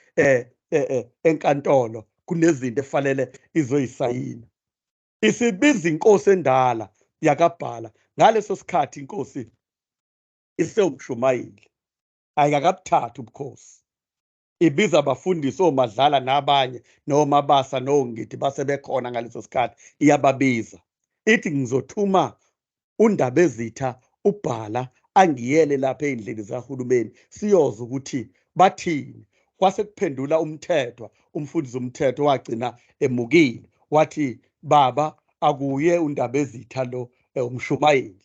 enkantolo, kunezinto efanele izoyisayina. Isibiza inkosi endala yakaBhala. Ngaleso sikhathi inkosi isewumshumayeli, ayikakabuthathi ubukhosi. Ibiza abafundisi oMadlala nabanye noMabasa noNgidi base bekhona ngaleso sikhathi, iyababiza ithi ngizothuma uNdabezitha uBhala angiyele lapha ey'ndlini zikahulumeni siyoza ukuthi bathini. Kwase kuphendula uMthethwa, umfundisi uMthethwa wagcina emukile, wathi baba akuye uNdabezitha lo umshumayeli.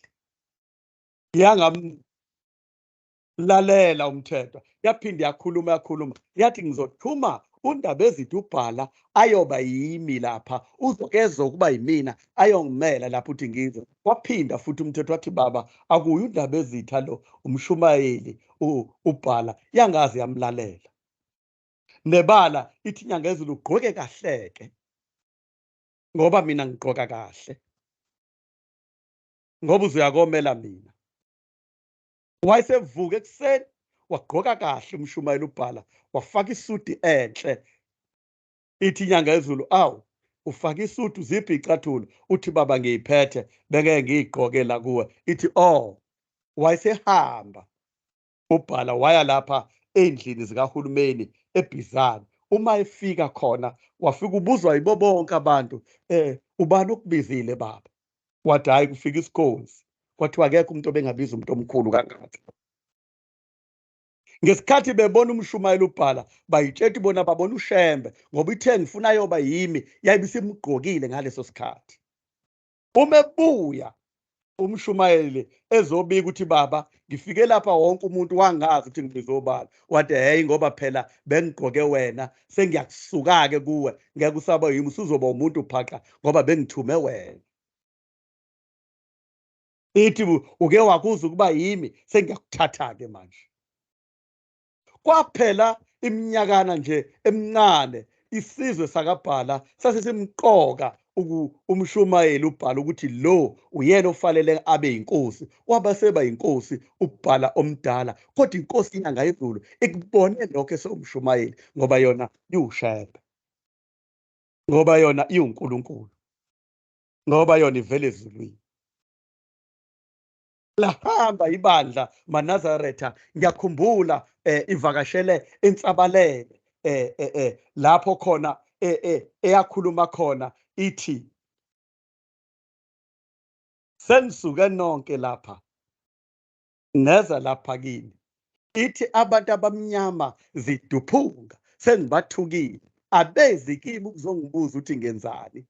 Yangamlalela uMthethwa, yaphinde yakhuluma yakhuluma, yathi ngizothuma uNdabezitha uBhala ayoba yimi lapha, uzokeza ukuba yimina ayongimela lapho uthi ngizwe. Waphinda futhi uMthethwa wathi baba akuye uNdabezitha lo umshumayeli uBhala. Yangaze yamlalela. Nebala ithi inyanga yezulu ugqoke kahleke, ngoba mina ngigqoka kahle, ngoba uzoyakomela mina. Wayesevuka ekuseni wagqoka kahle umshumayeli uBhala, wafaka isudi enhle. Ithi inyanga yezulu, awu ufaka isudu ziphi icathulo? Uthi baba ngiyiphethe, bengeke ngiyigqoke la kuwe. Ithi oh. Wayesehamba uBhala waya lapha endlini zikahulumeni eBhizana. Uma efika khona wafika ubuzwa yibo bonke abantu, ubani okubizile baba? Wathi hayi kufika isikhonzi. Kwathiwa akekho umuntu obengabiza umuntu omkhulu kangaka. Ngesikhathi bebona umshumayeli uBhala, bayitshela bona babona uShembe, ngoba ithe ngifuna yoba yimi, yayibisimgqokile ngaleso sikhathi. Uma ebuya umshumayeli ezobika ukuthi baba ngifike lapha wonke umuntu wangazi ukuthi ngibizobala, wathi hey ngoba phela bengigqoke wena, sengiyakusuka-ke kuwe, ngeke usaba yimi, usuzoba umuntu phaqa ngoba bengithume wena. Ithi uke wakuza ukuba yimi, sengiyakuthatha-ke manje. Kwaphela iminyakana nje emincane, isizwe sakaBhala sase simqoka umshumayeli uBhala ukuthi lo uyena ofanele abe yinkosi. Waba seba yinkosi uBhala omdala, kodwa inkosi inyanga yezulu ikubone lokho esewumshumayeli, ngoba yona iwuShembe, ngoba yona iwuNkulunkulu, ngoba yona ivele ezulwini. Lahamba ibandla maNazaretha, ngiyakhumbula ivakashele eNtsabalele, lapho khona eyakhuluma khona ithi senisuke nonke lapha neza lapha kini, ithi abantu abamnyama ziduphunga sengibathukile, abezi kimi ukuzongibuza ukuthi ngenzani.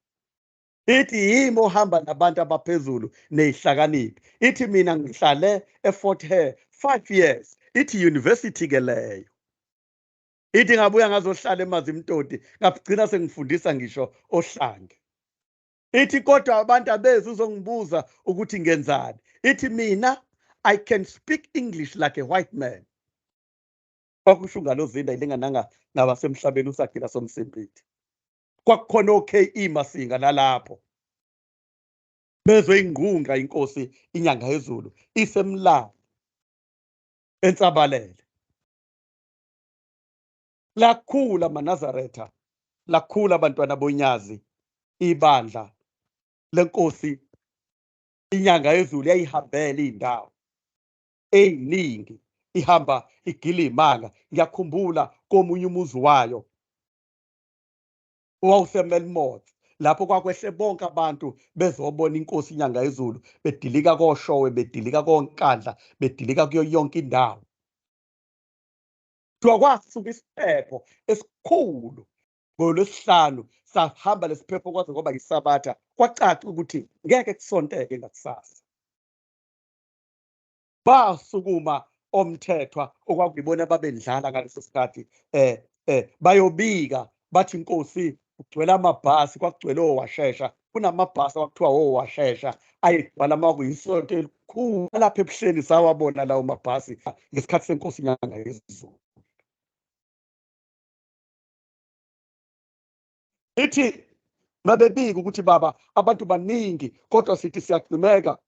Ithi yimi ohamba nabantu abaphezulu nezihlakaniphi. Ithi mina ngihlale eFort Hare 5 years. Ithi university ke leyo. Ithi ngabuya ngazohlala eMazimtoti, ngagcina sengifundisa ngisho oHlange. Ithi kodwa abantu abezi uzongibuza ukuthi ngenzani. Ithi mina I can speak English like a white man. Kwakusho ngalozinda ilingananga nabasemhlabeni uSagila somsimbithi. Kwakukhona oKE Masinga nalapho. Bezwe ingqunga inkosi inyanga yezulu isemlando eNtsabalele. Lakhula maNazaretha, lakhula abantwana bonyazi, ibandla lenkosi inyanga yezulu yayihambela indawo eziningi, ihamba igila imanga. Ngiyakhumbula komunye umuzi wayo owawuseMelmoth, lapho kwakwehle bonke abantu bezobona inkosi inyanga yezulu, bedilika koShowe, bedilika koNkandla, bedilika kuyo yonke indawo. Kuthiwa kwasuka isiphepho esikhulu ngolwesihlanu, sahamba lesiphepho kwaze kwaba yisabatha, kwacaca ukuthi ngeke kusonteke ngakusasa. Basukuma omthethwa okwakuyibona babendlala ngaleso sikhathi bayobika bathi inkosi kugcwele amabhasi, kwakugcwele owashesha, kunamabhasi akwakuthiwa owashesha ayegcwala makuyisonto elikhulu lapha ebuhleni. Sawabona lawo mabhasi ngesikhathi senkosi iNyanga yezulu. Ithi mabebika ukuthi baba abantu baningi kodwa sithi siyagcimeka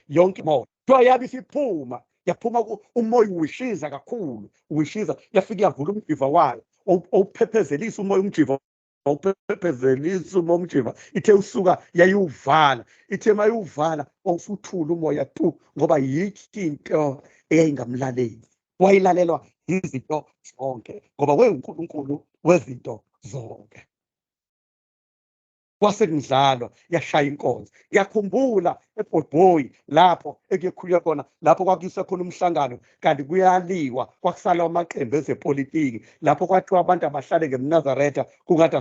yonke imoto. Kuthiwa yabe isiphuma, yaphuma umoya uwishiza kakhulu, uwishiza, yafika yavula umjiva wayo, owuphephezelisa umoya umjiva, owuphephezelisa umoya umjiva, ithe usuka yayiwuvala, ithe mayiwuvala wawusuthula umoya tu, ngoba yikho into eyayingamlaleli, wayilalelwa izinto zonke ngoba wenguNkulunkulu wezinto zonke. Kwase kudlalwa yashaya inkonzo. Ngiyakhumbula eBhodboyi lapho ekuyekhulunywa khona, lapho kwakuyiswa khona umhlangano kanti kuyaliwa, kwakusalwa amaqembu ezepolitiki, lapho kwathiwa abantu abahlale ngemNazaretha kungathi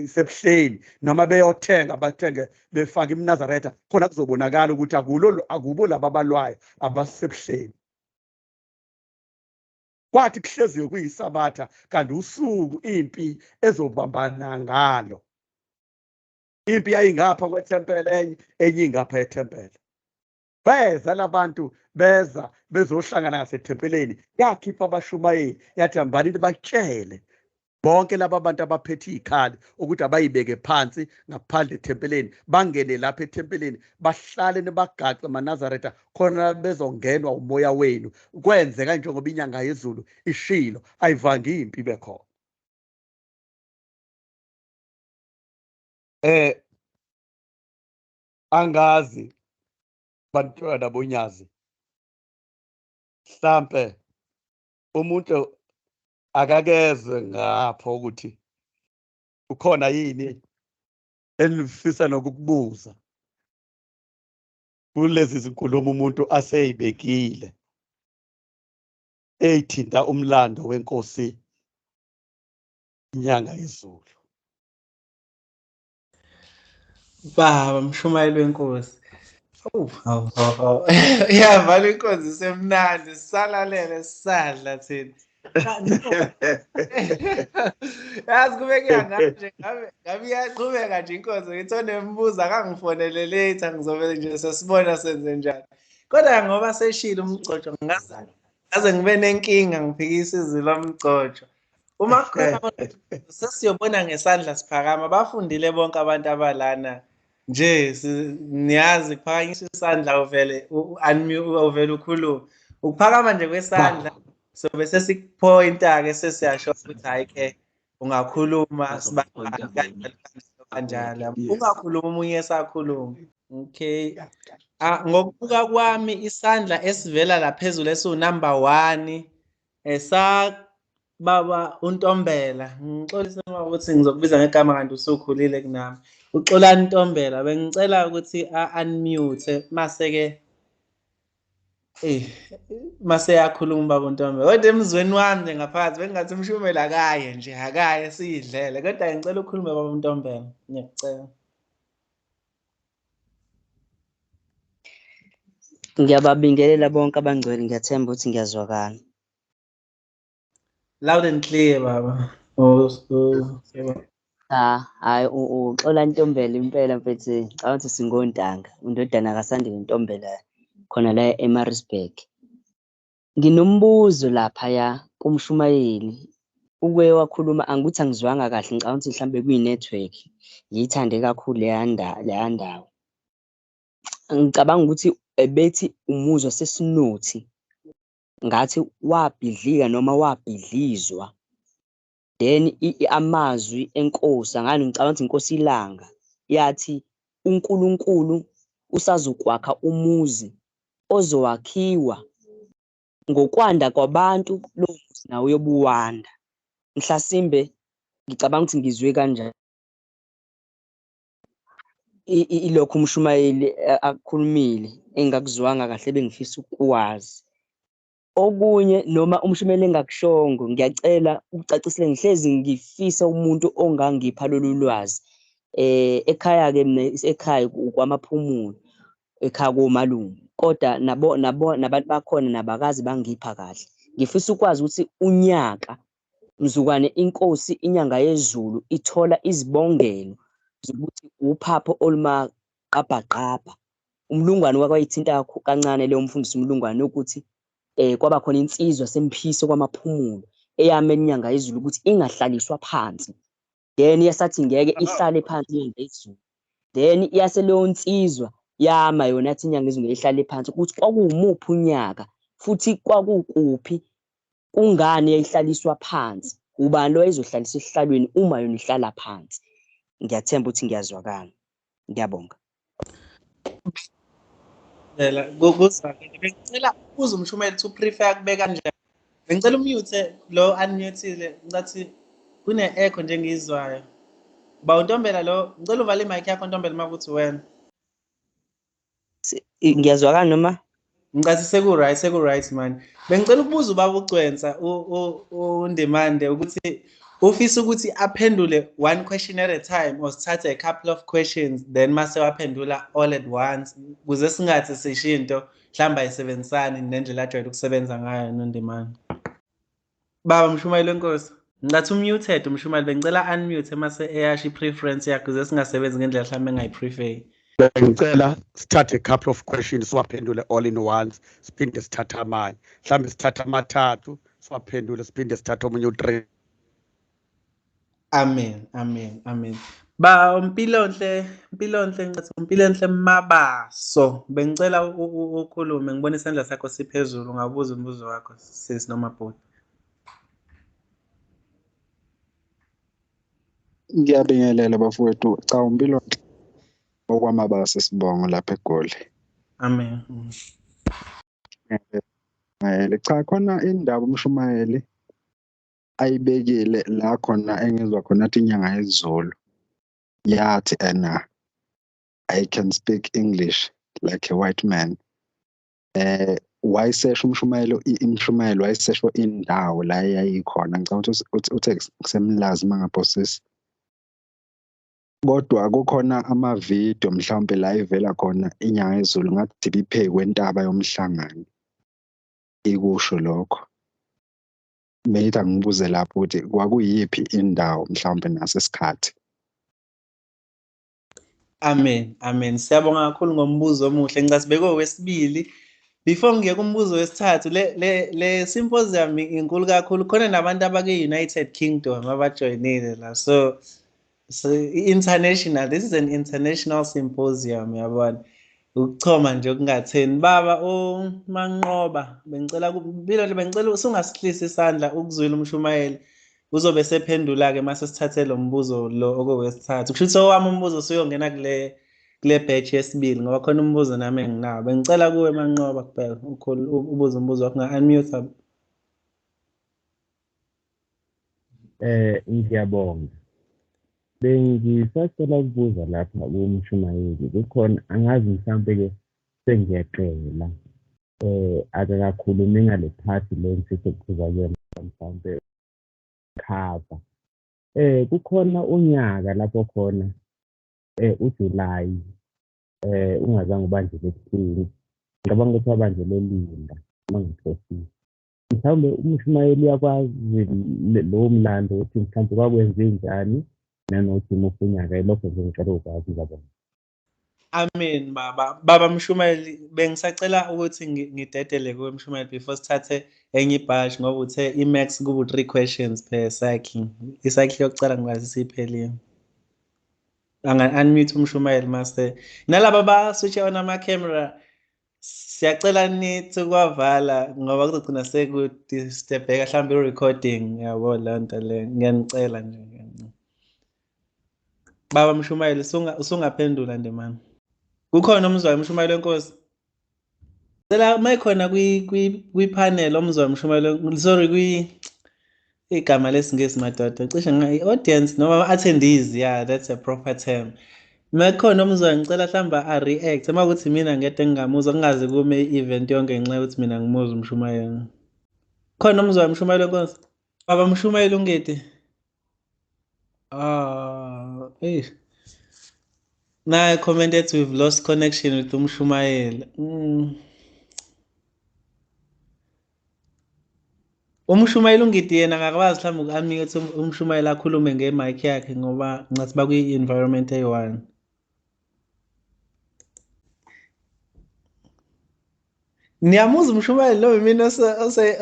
sebuhleni noma beyothenga bathenge befake imNazaretha khona kuzobonakala ukuthi akubo laba abalwayo abasebuhleni. Kwathi kuhleziwe kuyisabatha kanti usuku impi ezobambana ngalo. Impi yayingapha kwethempeli enye, enye ingapha ethempeli. Beza labantu, beza bezohlangana ngasethempeleni, yakhipha abashumayeli, yathi hambani batshele bonke laba bantu abaphethe izikhali ukuthi abayibeke phansi ngaphandle ethempeleni, bangene lapha ethempeleni, bahlale nibagaxe amaNazaretha khona bezongenwa umoya wenu. Kwenzeka njengoba inyanga yezulu ishilo, ayivangi impi bekhona. Angazi bantwana bonyazi, mhlambe umuntu akakezwe ngapho ukuthi ukhona yini enifisa nokukubuza kulezi zinkulumo umuntu aseyibekile eyithinta umlando wenkosi inyanga yezulu. Baba mshumayeli wenkosi. Oh. Iyavala inkonzo isemnandi, sisalalele sisadla thina. Yazi kube kuyangami nje, ngabe iyaqhubeka nje inkonzo, ngithi onembuzo akangifonele later, ngizobe nje sesibona senze njani. Kodwa ngoba seshilo umgcotsho, ngaze ngibe nenkinga ngiphikisa izwi lomgcotsho. Uma kukhona sesiyobona ngesandla siphakama, bafundile bonke abantu abalana nje, niyazi kuphakanyiswa isandla uvele uvele ukhulume. Ukuphakama nje kwesandla so bese sikupointa-ke sesiyasho ukuthi hhayi ke ungakhuluma kanjalo, ungakhuluma omunye esakhuluma. Okay, ngokubuka kwami isandla esivela la phezulu esiwu-number 1 esa baba uNtombela. Ngixolise ukuthi ngizokubiza ngegama kanti usukhulile kunami. uXolani Ntombela, bengicela ukuthi a-unmute mase-ke mase yakhuluma baba uNtombela. Kodwa emzweni wami nje ngaphakathi bengingathi umshumela akaye nje, akaye siyidlele. Kodwa ngicela ukhulume baba uNtombela, ngiyakucela. Ngiyababingelela bonke abangcwele, ngiyathemba ukuthi ngiyazwakala. Loud and clear baba. Cha, hayi uXola Ntombela impela mfethu, ngicabanga ukuthi singontanga, undodana kaSandile Ntombela khona la eMaritzburg. Nginombuzo laphaya kumshumayeli, uke wakhuluma angukuthi angizwanga kahle, ngicabanga ukuthi mhlambe kuyi-network, ngiyithande kakhulu leya ndawo. Ngicabanga ukuthi ebethi umuzwa sesinothi ngathi wabhidlika noma wabhidlizwa, then amazwi enkosi, angani ngicabanga ukuthi inkosi iLanga yathi uNkulunkulu usazokwakha umuzi ozowakhiwa ngokwanda kwabantu, lowo muzi nawo uyobuwanda. Mhlasimbe ngicabanga ukuthi ngizwe kanjani ilokhu umshumayeli akukhulumile engakuzwanga kahle bengifisa ukwazi. Okunye noma umshumayeli engakushongo, ngiyacela ukucacisele, ngihlezi ngifisa umuntu ongangipha lolu lwazi. Ekhaya-ke mina ekhaya kwamaphumulo, ekhaya komalume. Kodwa nabo nabantu bakhona nabakazi bangipha kahle. Ngifisa ukwazi ukuthi unyaka mzukwane inkosi inyanga yezulu ithola izibongelo zokuthi uphapho olumaqabhaqabha. Umlungwane wakwayithinta kancane leyo mfundisi umlungwane ukuthi kwaba khona insizwa semphise kwamaphumulo eyame inyanga yezulu ukuthi ingahlaliswa phansi. Then yasathi ngeke ihlale phansi inyanga yezulu. Then yase leyo nsizwa yama yona yathi inyanga yezulu ngeke ihlale phansi ukuthi kwakuwumuphi unyaka futhi kwakukuphi kungani yayihlaliswa phansi, ubani lo wayezohlaliswa esihlalweni uma yona ihlala phansi. Ngiyathemba ukuthi ngiyazwakala. Ngiyabonga. Phela kuzwakele. Bengicela uze umshumeli to prefer kubeka kanjani. Bengicela umute lo unmutile ngathi kune echo nje engiyizwayo. Ba uNtombela lo, ngicela uvale imic yakho Ntombela makuthi wena. Ngiyazwakala noma? Ngicathi seku-right, seku-right man. Bengicela ukubuza ubaba uGcwensa uNdimande ukuthi ufisa ukuthi aphendule one question at a time or sithathe a couple of questions then mase waphendula all at once ukuze singathi sisho into mhlawumbe ayisebenzisani nendlela ajwayele ukusebenza ngayo noNdimande. Baba Mshumayeli wenkosi, ngicathi umuted umshumayeli, bengicela unmute mase eyasho i-preference yakhe ukuze singasebenzi ngendlela mhlawumbe engayiprefer. Bengicela sithathe a couple of questions siwaphendule all in once, siphinde sithathe amanye. Mhlawumbe sithathe amathathu siwaphendule siphinde sithathe omunye u3. Amen, amen, amen. Ba Mpilonhle, Mpilonhle ngithi Mpilonhle Mabaso. Bengicela ukhulume, ngibona isandla sakho siphezulu, ungabuza umbuzo wakho sis noma bhuti. Ngiyabingelela bafowethu. Cha uMpilonhle okwamabasa sibongo lapha eGoli. Amen. Cha khona indaba umshumayeli ayibekile la khona engizwa khona athi inyanga yezulu yathi ena I can speak English like a white man. Wayesesho umshumayelo imshumayelo wayesesho indawo la eyayikhona, ngicabanga ukuthi uthe kusemlazi mangaphosisi. Kodwa kukhona amavidiyo mhlawumbe la ivela khona inyanga yezulu ngathi ibiphekwe entaba yomhlangano ikusho lokho. Bengithi angibuze lapho ukuthi kwakuyiphi indawo mhlawumbe nasesikhathi. Amen, amen. Siyabonga kakhulu ngombuzo omuhle. Ngicathi bekowesibili. Before ngiye kumbuzo wesithathu, le symposium inkulu kakhulu. Khona nabantu abake-United Kingdom abajoyinile la. So international, this is an international symposium, yabona. Ukuchoma nje okungatheni. Baba uManqoba, bengicela Mpilonhle, bengicela usungasihlisa isandla ukuzwila umshumayeli. Uzobe sephendula ke mase sithathe lo mbuzo lo okowesithathu. Kusho ukuthi owami umbuzo usuyongena kule batch yesibili ngoba khona umbuzo nami enginawo. Bengicela kuwe Manqoba kuphela ubuze umbuzo wakho, nga-unmute. Ngiyabonga. Bengisacela ukubuza lapha kumshumayeli, kukhona angazi mhlambe ke sengiyaqela akakakhulumi ngale part le ngifisa ukubuza kuyona mhlambe cover. Kukhona unyaka lapho khona uJuly ungazange ubanjelwe ekuseni, ngicabanga ukuthi wabanjelwe Linda mangiphosile. Mhlawumbe umshumayeli uyakwazi lowo mlando ukuthi mhlawumbe kwakwenze njani nanokuthi imuphi unyaka, ilokho nje ngicela ukwazi ngiyabonga. Amen baba. Baba Mshumayeli, bengisacela ukuthi ngidedele kuwe Mshumayeli before sithathe enye ibhashi ngoba uthe i-max kubu 3 questions per cycle. I-cycle yokucala ngikwazi siphelile. Anga unmute umshumayeli master. Nalaba ba switch on ama camera siyacela nithi kwavala ngoba kuzogcina sekudisturbeka mhlawumbe i-recording yabo le nto le. Ngiyanicela nje. Baba Mshumayeli usungaphendula Ndimane. Kukhona umzwayo umshumayeli wenkosi? Cela mayikhona kwi panel omzwayo umshumayeli, sorry kwi igama lesingisi madoda cishe i-audience noma attendees, yeah that's a proper term. Mayikhona umzwayo ngicela mhlawumbe a react uma kuthi mina ngedwa engingamuzwa kungaze kume i-event yonke ngenxa yokuthi mina ngimuzwa umshumayeli. Khona umzwayo umshumayeli wenkosi? Baba Mshumayeli ungedi. Now I commented we've lost connection with umshumayeli. Umshumayeli uNgidi yena akakwazi mhlawumbe uku-unmute umshumayeli akhulume nge-mic yakhe ngoba ngathi bakwi-environment eyi-one. Niyamuzwa umshumayeli lo yimina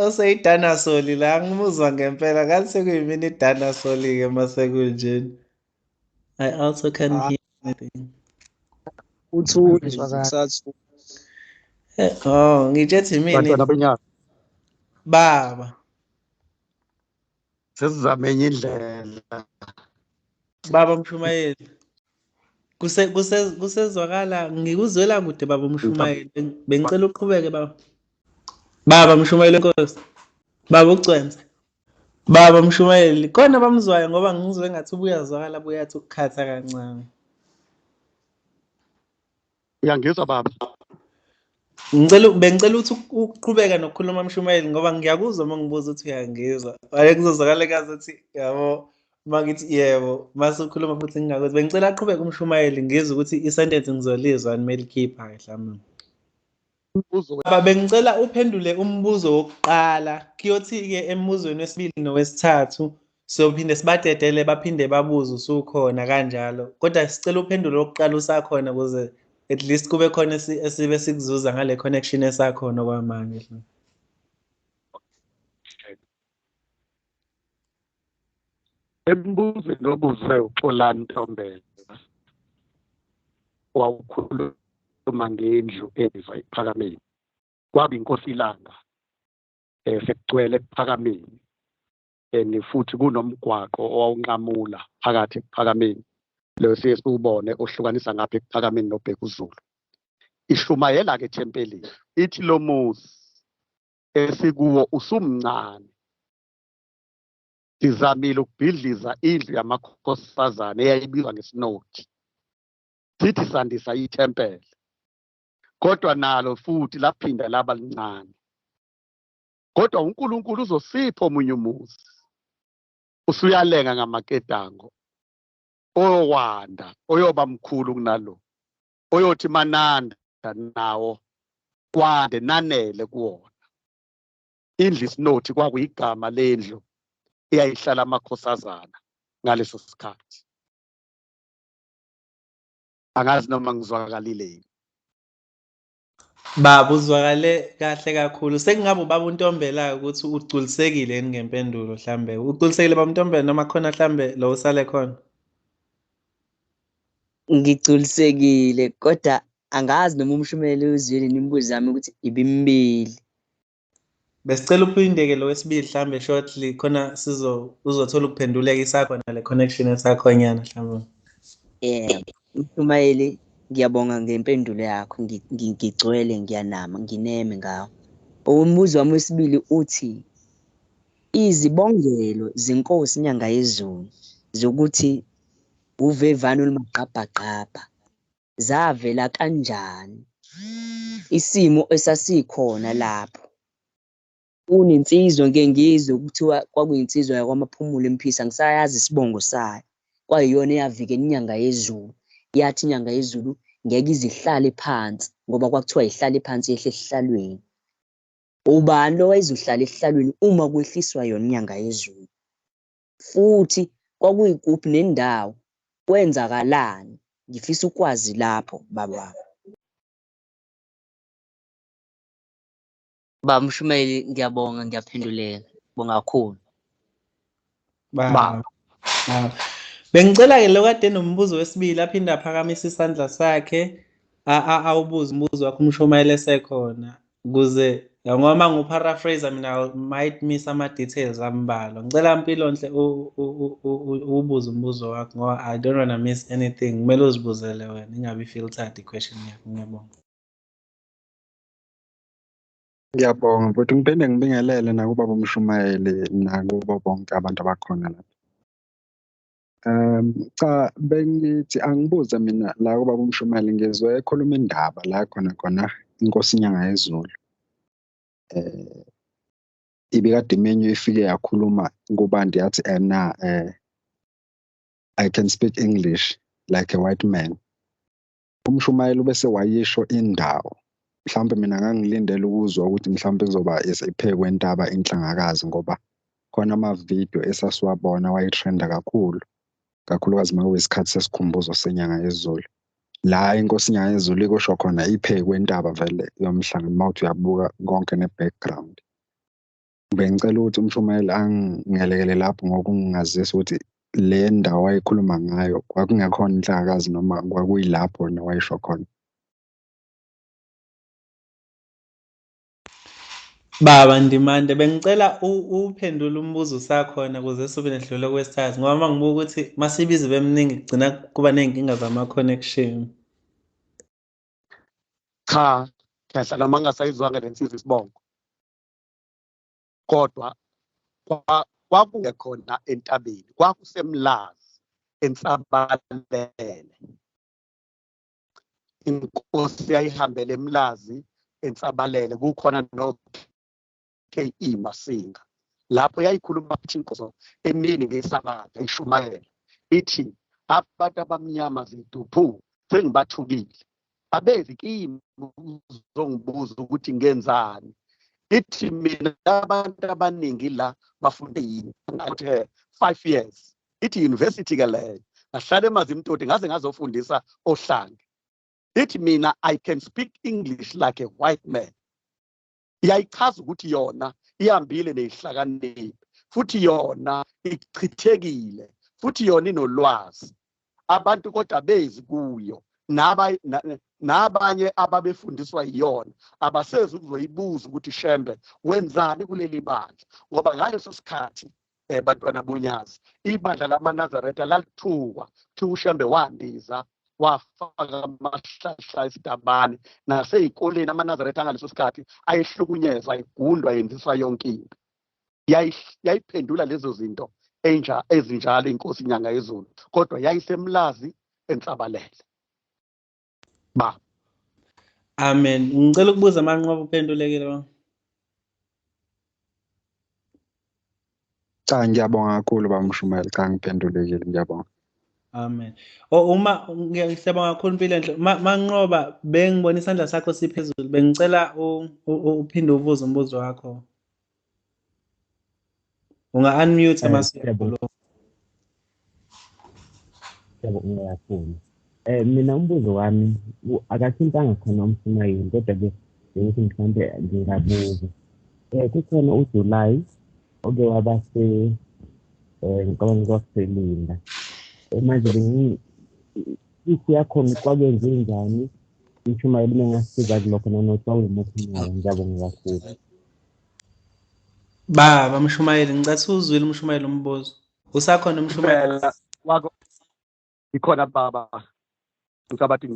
oseyidinasoli la ngimuzwa ngempela ngathi sekuyimina idinasoli-ke mase kunjena. I also can't hear anything. Uthule kusathule. Oh, ngitshethi mina. Bantwana benyanga. Baba. Sesizame enye indlela. Baba Mshumayeli. Kusezwakala ngikuzwela kude baba Mshumayeli. Bengicela uqhubeke baba. Baba Mshumayeli Nkosi. Baba uCwenza. Baba Mshumayeli khona bamzwayo ngoba ngizwe ngathi ubuyazwakala buyathi ukukhatha kancane. Uyangizwa baba? Bengicela ukuthi uqhubeke nokukhuluma Mshumayeli ngoba ngiyakuzwa uma ngibuza ukuthi uyangizwa. Hayi kuzozwakala ngathi yabo uma ngithi yebo mase ukhuluma futhi ngingakuzwa. Bengicela aqhubeke umshumayeli ngizwe ukuthi i-sentence ngizolizwa nimelikhipha mhlawumbe. Baba bengicela uphendule umbuzo wokuqala. Kuyothi-ke embuzweni wesibili nowesithathu siyophinde sibadedele baphinde babuze usukhona kanjalo. Kodwa sicela uphendule wokuqala usakhona ukuze at least kube khona esibe sikuzuza ngale connection esakhona kwamanje. Embuzweni obuzwe uXolani Ntombela wawukhuluma ngendlu ebizwa Ekuphakameni. Kwaba inkosi ilanga sekugcwele Ekuphakameni and futhi kunomgwaqo owawunqamula phakathi Ekuphakameni lo siye siwubone ohlukanisa ngapha Ekuphakameni noBhekuzulu. Ishumayela-ke ethempelini ithi lo muzi esikuwo usumncane, sizamile ukubhidliza indlu yamakhosazane eyayibizwa ngesinothi, sithi sandisa ithempeli, kodwa nalo futhi laphinda laba lincane. Kodwa uNkulunkulu uzosipha omunye umuzi, usuyalenga ngamaketango, oyowanda, oyoba mkhulu kunalo, oyothi mananda nawo kwande nanele kuwona. Indlu isinothi kwakuyigama lendlu eyayihlala amakhosazana ngaleso sikhathi. Angazi noma ngizwakalile yini. Baba uzwakale kahle kakhulu. Sekungabe ubaba uNtombela ukuthi ugculisekile yini ngempendulo mhlambe. Ugculisekile baba uNtombela noma khona mhlambe lo usale khona? Ngigculisekile kodwa angazi noma umshumayeli uzwile imibuzo yami ukuthi ibimibili. Besicela uphinde-ke lo wesibili mhlambe shortly khona uzothola ukuphenduleka isakhona le connection esakhonyana mhlambe. Yebo, Mshumayeli ngiyabonga ngempendulo yakho, ngigcwele ngiyanama ngineme ngawo. Umbuzo wami wesibili uthi izibongelo zenkosi inyanga yezulu zokuthi uvevane olumagqabhagqabha zavela kanjani? Isimo esasikhona lapho kunensizwa ngeke ngizwe kuthiwa kwakuyinsizwa yakwaMaphumulo eMphisa, angisayazi isibongo sayo, kwayiyona eyavikela inyanga yezulu. Yathi inyanga yezulu ngeke ize ihlale phansi ngoba kwakuthiwa ihlale phansi yehle esihlalweni. Ubani lo wayezohlala esihlalweni uma kwehliswa yona inyanga yezulu? Futhi kwakuyikuphi nendawo, kwenzakalani? Ngifisa ukwazi lapho baba. Baba Mshumayeli ngiyabonga, ngiyaphenduleka. Bonga kakhulu. Baba. Bengicela-ke lo kade nombuzo wesibili aphinde aphakamise isandla sakhe awubuze umbuzo wakhe umshumayeli esekhona ukuze ngoba uma ngiwu-paraphrase mina I might miss ama-details ambalwa. Ngicela Mpilonhle uwubuze umbuzo wakho ngoba I don't wanna miss anything. Kumele uzibuzele wena ingabi filtered i-question yakho. Ngiyabonga. Ngiyabonga futhi ngiphinde ngibingelele nakubaba uMshumayeli nakubo bonke abantu abakhona lapha. Cha bengithi angibuze mina la kubaba uMshumayeli, ngizwe ekhuluma indaba la khona khona inkosi inyanga yezulu. Ibikade imenyu ifike yakhuluma kubantu yathi ena I can speak English like a white man. Umshumayeli ubese wayisho indawo Mhlawumbe mina ngangilindele ukuzwa ukuthi mhlawumbe kuzoba isiphe kwentaba inhlangakazi, ngoba khona amavidiyo esasiwabona wayetrenda kakhulu, kakhulukazi uma kuyisikhathi sesikhumbuzo senyanga yezulu. La inkosi inyanga yezulu ikusho khona iphe kwentaba vele yomhlanga, uma uthi uyabuka konke ne-background. Bengicela ukuthi umshumayeli angelekele lapho ngokungazisa ukuthi le ndawo ayekhuluma ngayo kwakungekhona inhlangakazi noma kwakuyilapho wayesho khona. Baba Ndimande, bengicela uphendule umbuzo usakhona ukuze sibe nedlula kwesithathu, ngoba uma ngibuka ukuthi masibize beminingi kugcina kuba ney'nkinga zama-connection. Cha, khehla, noma ngingasayizwanga le nsizwa isibongo, kodwa kwakungekhona entabeni, kwakusemlazi ensabalele. Inkosi yayihambele emlazi ensabalele, kukhona no K.E. Masinga. Lapho yayikhuluma inkosi emini ngesabatha ishumayela, ithi abantu abamnyama ziduphu sengibathukile, abezi kimi uzongibuza ukuthi ngenzani. Ithi mina abantu abaningi la bafunde yini, ngathi 5 years, ithi university ke leyo, ngahlala eMazimtoti ngaze ngazofundisa oHlange. Ithi mina I can speak English like a white man. Iyayichaza ukuthi yona ihambile neyihlakaniphi, futhi yona ichithekile, futhi yona inolwazi. Abantu kodwa bezi kuyo, nabanye ababefundiswa yiyona abasezi ukuzoyibuza ukuthi Shembe wenzani kuleli bandla, ngoba ngaleso sikhathi bantwana bonyazi ibandla lamaNazaretha lalithukwa, kuthiwa uShembe wandiza wafaka amahlahla esitabane nasey'koleni. AmaNazaretha ngaleso sikhathi ayehlukunyezwa, ayegundwa, yenziswa yonke into. Yayiphendula lezo zinto ezinjalo inkosi inyanga yezulu, kodwa yayisemlazi ensabalele. Ba amen. Ngicela ukubuza Manqoba, uphendulekile ba? Cha, ngiyabonga kakhulu bamshumayeli. Cha, ngiphendulekile, ngiyabonga. Amen. Uma ngiyabonga kakhulu impilo enhle. Manqoba, bengibona isandla sakho siphezulu, bengicela uphinde ubuze umbuzo wakho. Unga unmute masikhuluma. Ngiyabonga kakhulu. Mina umbuzo wami akathintanga khona umshumayeli, kodwa ke ukuthi mhlawumbe ngingabuza. Kukhona uJuly oke waba se ngicabanga kwakuselinda. Manje ithi yakhona kwakwenze njani, umshumayeli mengasiza kulokho nanokuthi kwakuyimuphi unyaka. Ngiyabonga kakhulu. Baba mshumayeli, ngicela uzwile umshumayeli umbuzo. Usakhona umshumayeli? Ikhona baba, ngicabathi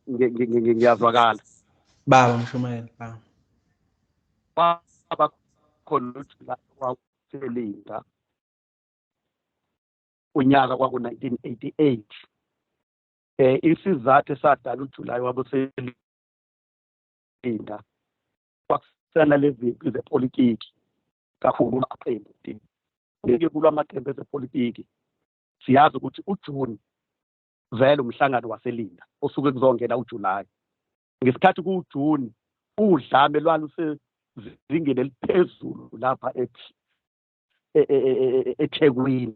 ngiyazwakala. Baba mshumayeli, baba. Baba khona uJuly waselinda unyaka kwaku-1988. Isizathu esadala uJuly wabuselinda kwakusana lezi zepolitiki kakhulu, amaqembu ngeke kulwa amaqembu ezepolitiki. Siyazi ukuthi uJune vele umhlangano waselinda osuke kuzongena uJuly. Ngesikhathi kuJune udlame lwalusezingeni eliphezulu lapha eThekwini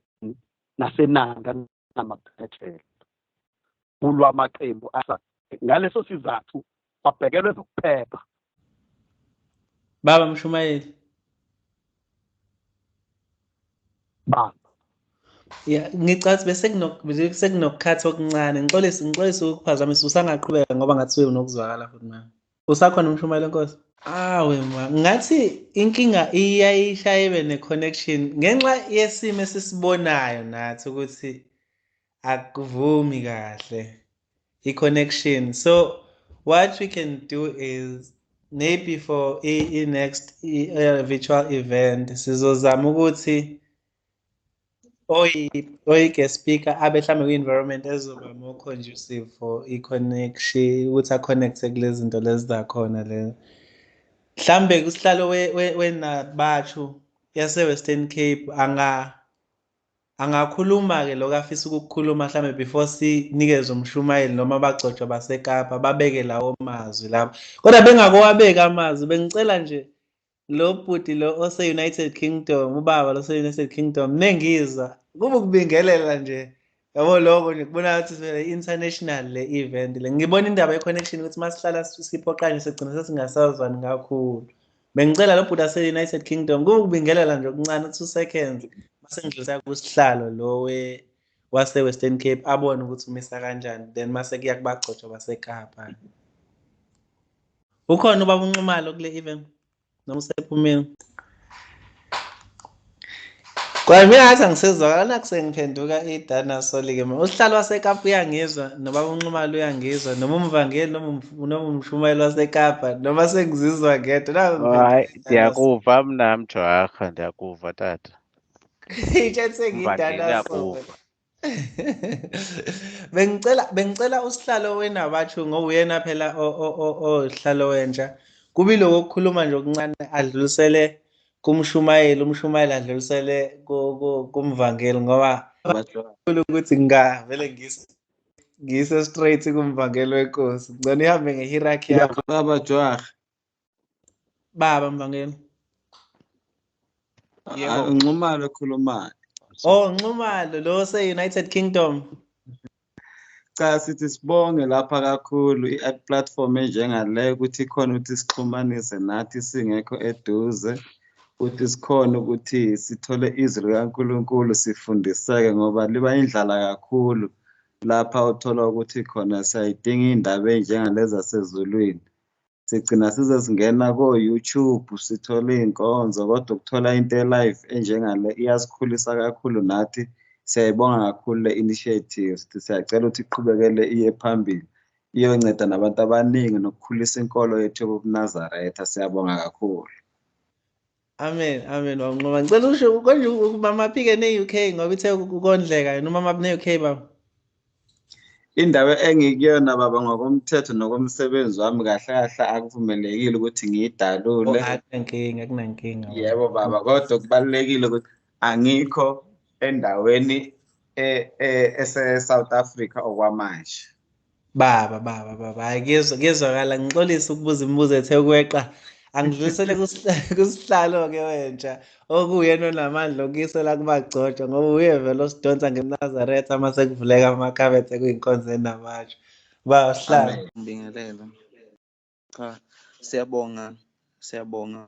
naseNanda namaphethelo, kulwa amaqembu. Ngaleso sizathu kwabhekelwe ezokuphepha. Baba mshumayeli. Baba. Ya, ngicathi bese sekunokukhatha okuncane. Ngixolise ukuphazamisa, usangaqhubeka ngoba ngathi unokuzwakala futhi manje. Usakhona umshumayeli enkosi? Awe ma, ngathi inkinga iyayishaye ibe ne-connection ngenxa yesimo esisibonayo nathi ukuthi akuvumi kahle i-connection. So what we can do is maybe for i-next virtual event sizozama ukuthi oyi-guest speaker abe mhlawumbe kwi-environment ezoba more conducive for i-connection, ukuthi a-connecte kulezi zinto lezi zakhona lezo. Mhlambe kusihlalo wenabathu yase-Western Cape Angakhuluma-ke lokho afisa ukukukhuluma mhlambe before sinikeze umshumayeli noma abagcotshwa baseKapa babeke lawo mazwi lapho. Kodwa bengakowabeki amazwi, bengicela nje lo bhuti lo ose-United Kingdom, ubaba lo ose-United Kingdom, nengizwa kube ukubingelela nje. Yabo lokho nje kubona ukuthi vele international le event le. Ngibona indaba ye-connection ukuthi masihlala siphoqane sigcina sesingasazwani kakhulu. Bengicela lo bhuti ase-United Kingdom kube ukubingelela nje okuncane 2 seconds mase ngidlulisa kusihlalo lo wase-Western Cape abone ukuthi umisa kanjani, then mase kuya kubagcotshwa baseKapa. Ukhona ubaba uNxumalo kule event noma usephumile? Kwa mina ngathi angisezwakala nakuse ngiphenduka idinosaur-ke mina. Usihlalo waseKapa uyangizwa, nobaba uNxumalo uyangizwa, noma umvangeli noma umshumayeli waseKapa, noma sengizizwa ngedwa. Hayi, ndiyakuva mna Mjwarha, ndiyakuva tata. Itshe sengiyidinosaur. Bengicela usihlalo wenabathu ngoba uyena phela osihlalo wentsha. Kubi lokho ukukhuluma nje okuncane adlulisele kumshumayeli, umshumayeli adlulisele kumvangeli ngoba ukuthi ngavele ngise straight kumvangeli wenkosi. Ngicela ihambe ngehierarchy yakho. Baba Jwarha. Baba mvangeli. Yebo, Nxumalo khulumayo. Oh, Nxumalo lo se-United Kingdom. Cha, sithi sibonge lapha kakhulu i-platform enjengale ukuthi ikhona ukuthi sixhumanise nathi singekho eduze, ukuthi sikhona ukuthi sithole izwi likaNkulunkulu sifundiseke ngoba liba indlala kakhulu lapha uthola ukuthi khona siyayidinga indaba enjengalezi zasezulwini. Sigcina size singena ko-YouTube sithole iy'nkonzo, kodwa ukuthola into e-live enjengale iyasikhulisa kakhulu nathi. Siyayibonga kakhulu le initiative, sithi siyacela ukuthi iqhubekele iye phambili, iyonceda nabantu abaningi nokukhulisa inkolo yethu yobuNazaretha. Siyabonga kakhulu. Amen, amen. Wanqoba. Ngicela usho konje umama phike ne-UK ngoba ithe ukondleka yena umama ne-UK baba. Indawo engikuyona baba ngokomthetho nokomsebenzi wami kahle kahle akuvumelekile ukuthi ngiyidalule. Akunankinga, akunankinga. Yebo baba, kodwa kubalulekile ukuthi angikho endaweni ese-South Africa okwamanje. Baba, baba, baba, hayi kuyezwakala. Ngixolisa ukubuza imibuzo ethe ukweqa. Angidlulisele kusihlalo-ke wentsha okuyena onamandla okuyisela kubagcotshwa ngoba uye vele osidonsa ngeNazaretha uma sekuvuleka amakhabethe kuyinkonzo enamatshe. Baba sihlalo. Ngibingelele. Cha, siyabonga, siyabonga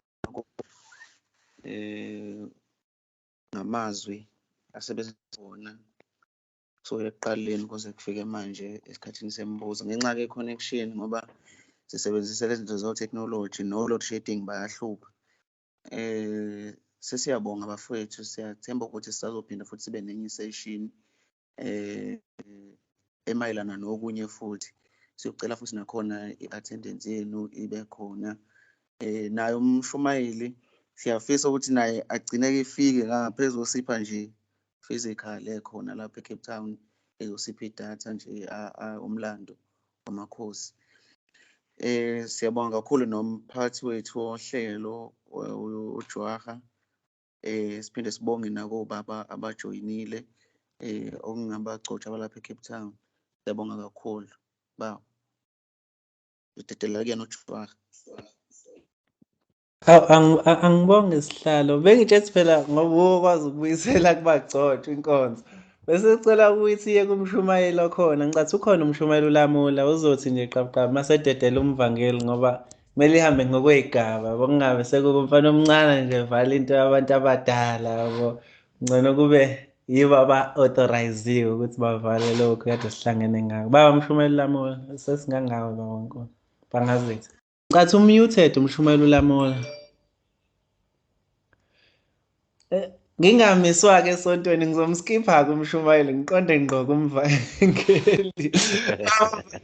ngamazwi asebenzona kusukela ekuqaleni kuze kufike manje esikhathini semibuzo ngenxa ke connection ngoba sisebenzisa lezi zinto zo-technology no-load shedding bayahlupha. Sesiyabonga bafowethu, siyathemba ukuthi sisazophinda futhi sibe nenye session emayelana nokunye futhi. Siyocela futhi nakhona i-attendance yenu ibe khona. Naye umshumayeli siyafisa ukuthi naye agcine efike ngapha ezosipha nje physical ekhona lapha eCape Town, ezosipha idatha nje umlando wamakhosi. Siyabonga kakhulu nomphathi wethu wohlelo uJwarha. Siphinde sibonge nakobaba abajoyinile okungabagcotshwa balapha eCape Town. Siyabonga kakhulu ba. Ngidedela kuyena uJwarha. Angibonge sihlalo. Bengitshethi phela ngoba ukwazi ukubuyisela kubagcotshwa inkonzo. Bese sicela ukuthi iye kumshumayeli okhona. Ngicathi ukhona umshumayeli uLamula uzothi nje qaphuqaphu masededela umvangeli ngoba kumele ihambe ngokwey'gaba. Kungabe sekuba umfana omncane nje vala into yabantu abadala yabo. Ngcono kube yibo aba-authoriziwe ukuthi bavale lokhu kade sihlangene ngako. Baba umshumayeli uLamula sesingangawe baba waNkosi. Bangazithi. Ngicathi umuted umshumayeli uLamula. Ngingamiswa-ke esontweni ngizomskipha-ke umshumayeli ngiqonde ngqo kumvangeli.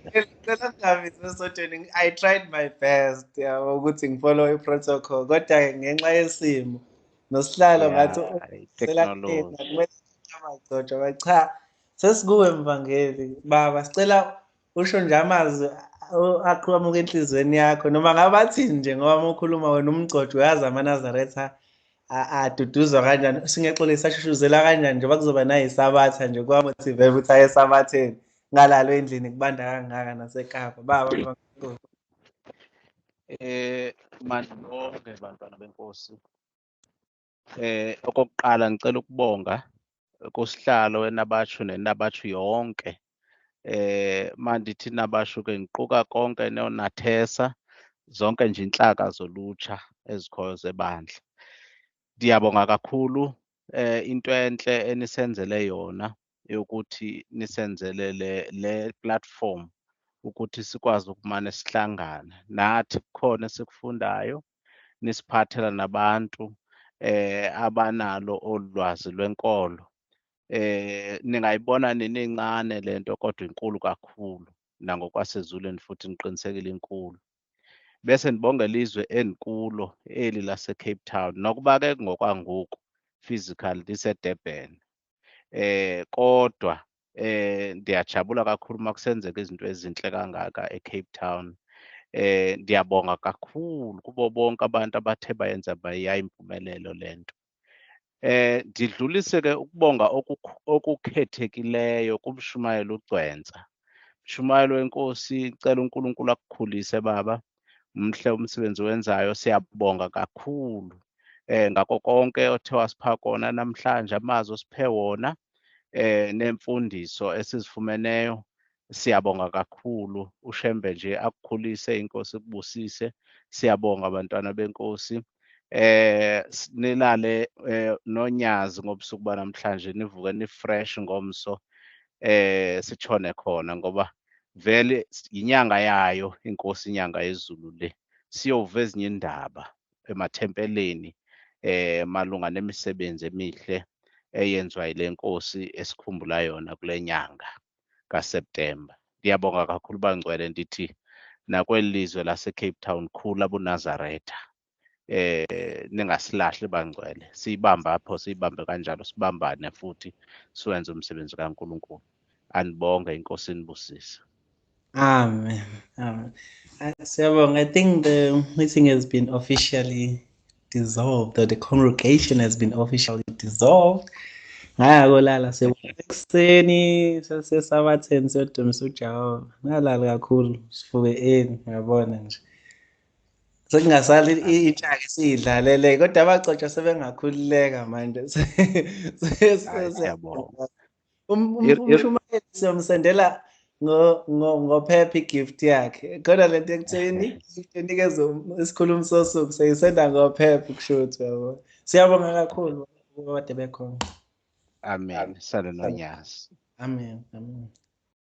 Ngicela ngingamiswa esontweni. I tried my best yabo ukuthi ngifollow i-protocol kodwa ngenxa yesimo nosihlalo ngathi technology. Amagcotshwa cha sesikuwe mvangeli baba, sicela usho nje amazwi aqhamuka enhliziyweni yakho noma ngabathini nje ngoba uma ukhuluma wena umgcotshwa uyazi amaNazaretha Aduduzwa kanjani, singexolisa ashushuzela kanjani njengoba kuzoba nayisabatha nje kwamotivate ukuthi aye esabatheni ngalalo endlini kubanda kangaka naseKapa. Baba Manje bonke bantwana benkosi, okokuqala ngicela ukubonga kusihlalo weNabachu neNabachu yonke. Mandithi Nabashu ke ngiquka konke noNathesa, zonke nje inhlaka zolutsha ezikhoyo zebandla. Ndiyabonga kakhulu into enhle enisenzele yona yokuthi nisenzele le platform ukuthi sikwazi ukumane sihlangane. Nathi kukhona esikufundayo, nisiphathela nabantu abanalo olwazi lwenkolo. Ningayibona nini incane lento kodwa inkulu kakhulu, nangokwasezulwini futhi niqinisekile inkulu. Bese ndibongela izwe enikulo eli lase Cape Town, nokuba ke ngokwangoku physically liseDurban. Kodwa ndiyajabula kakhulu uma kusenzeka izinto ezinhle kangaka eCape Town. Ndiyabonga kakhulu kubo bonke abantu abathe bayenza bayayimpumelelo lento. Ndidlulise ke ukubonga okukhethekileyo kumshumayeli uGcwensa. Mshumayeli wenkosi, cela uNkulunkulu akukhulise baba. Mhle umsebenzi wenzayo, siyabonga kakhulu ngakho konke othe wasipha kona namhlanje, amazwi osiphe wona nemfundiso esizifumeneyo. Siyabonga kakhulu, uShembe nje akukhulise, inkosi ikubusise. Siyabonga bantwana benkosi. Nilale nonyazi ngobusuku banamhlanje, nivuke ni fresh ngomso, sitshone khona ngoba vele inyanga yayo inkosi, inyanga yezulu le. Siyova ezinye indaba emathempelini malunga nemisebenzi emihle eyenziwa yile nkosi esikhumbula yona kule nyanga kaSeptember. Ndiyabonga kakhulu bangcwele, ndithi nakweli lizwe lase Cape Town khula buNazaretha. Ningasilahli bangcwele, siyibamba apho, siyibambe kanjalo, sibambane futhi siwenze umsebenzi kaNkulunkulu. Anibonge, inkosi inibusise. Amen. Amen. Siyabonga. I think the meeting has been officially dissolved, or the congregation has been officially dissolved. Ngaya kolala ekuseni sasesabatheni siyodumisa uJehova. Ngalala kakhulu, sivuke eni, uyabona nje. Sekungasali intsha-ke siyidlalele, kodwa abagcotshwa sebengakhululeka manje. Siyabonga. Umshumayeli siyomsendela ngophepha igift yakhe, kodwa lento ekutheni igift enikeza isikhulumi sosuku seyisenda ngophepha kusho ukuthi uyabona. Siyabonga kakhulu kade bekhona. Amen. Sale nonyazi. Amen. Amen.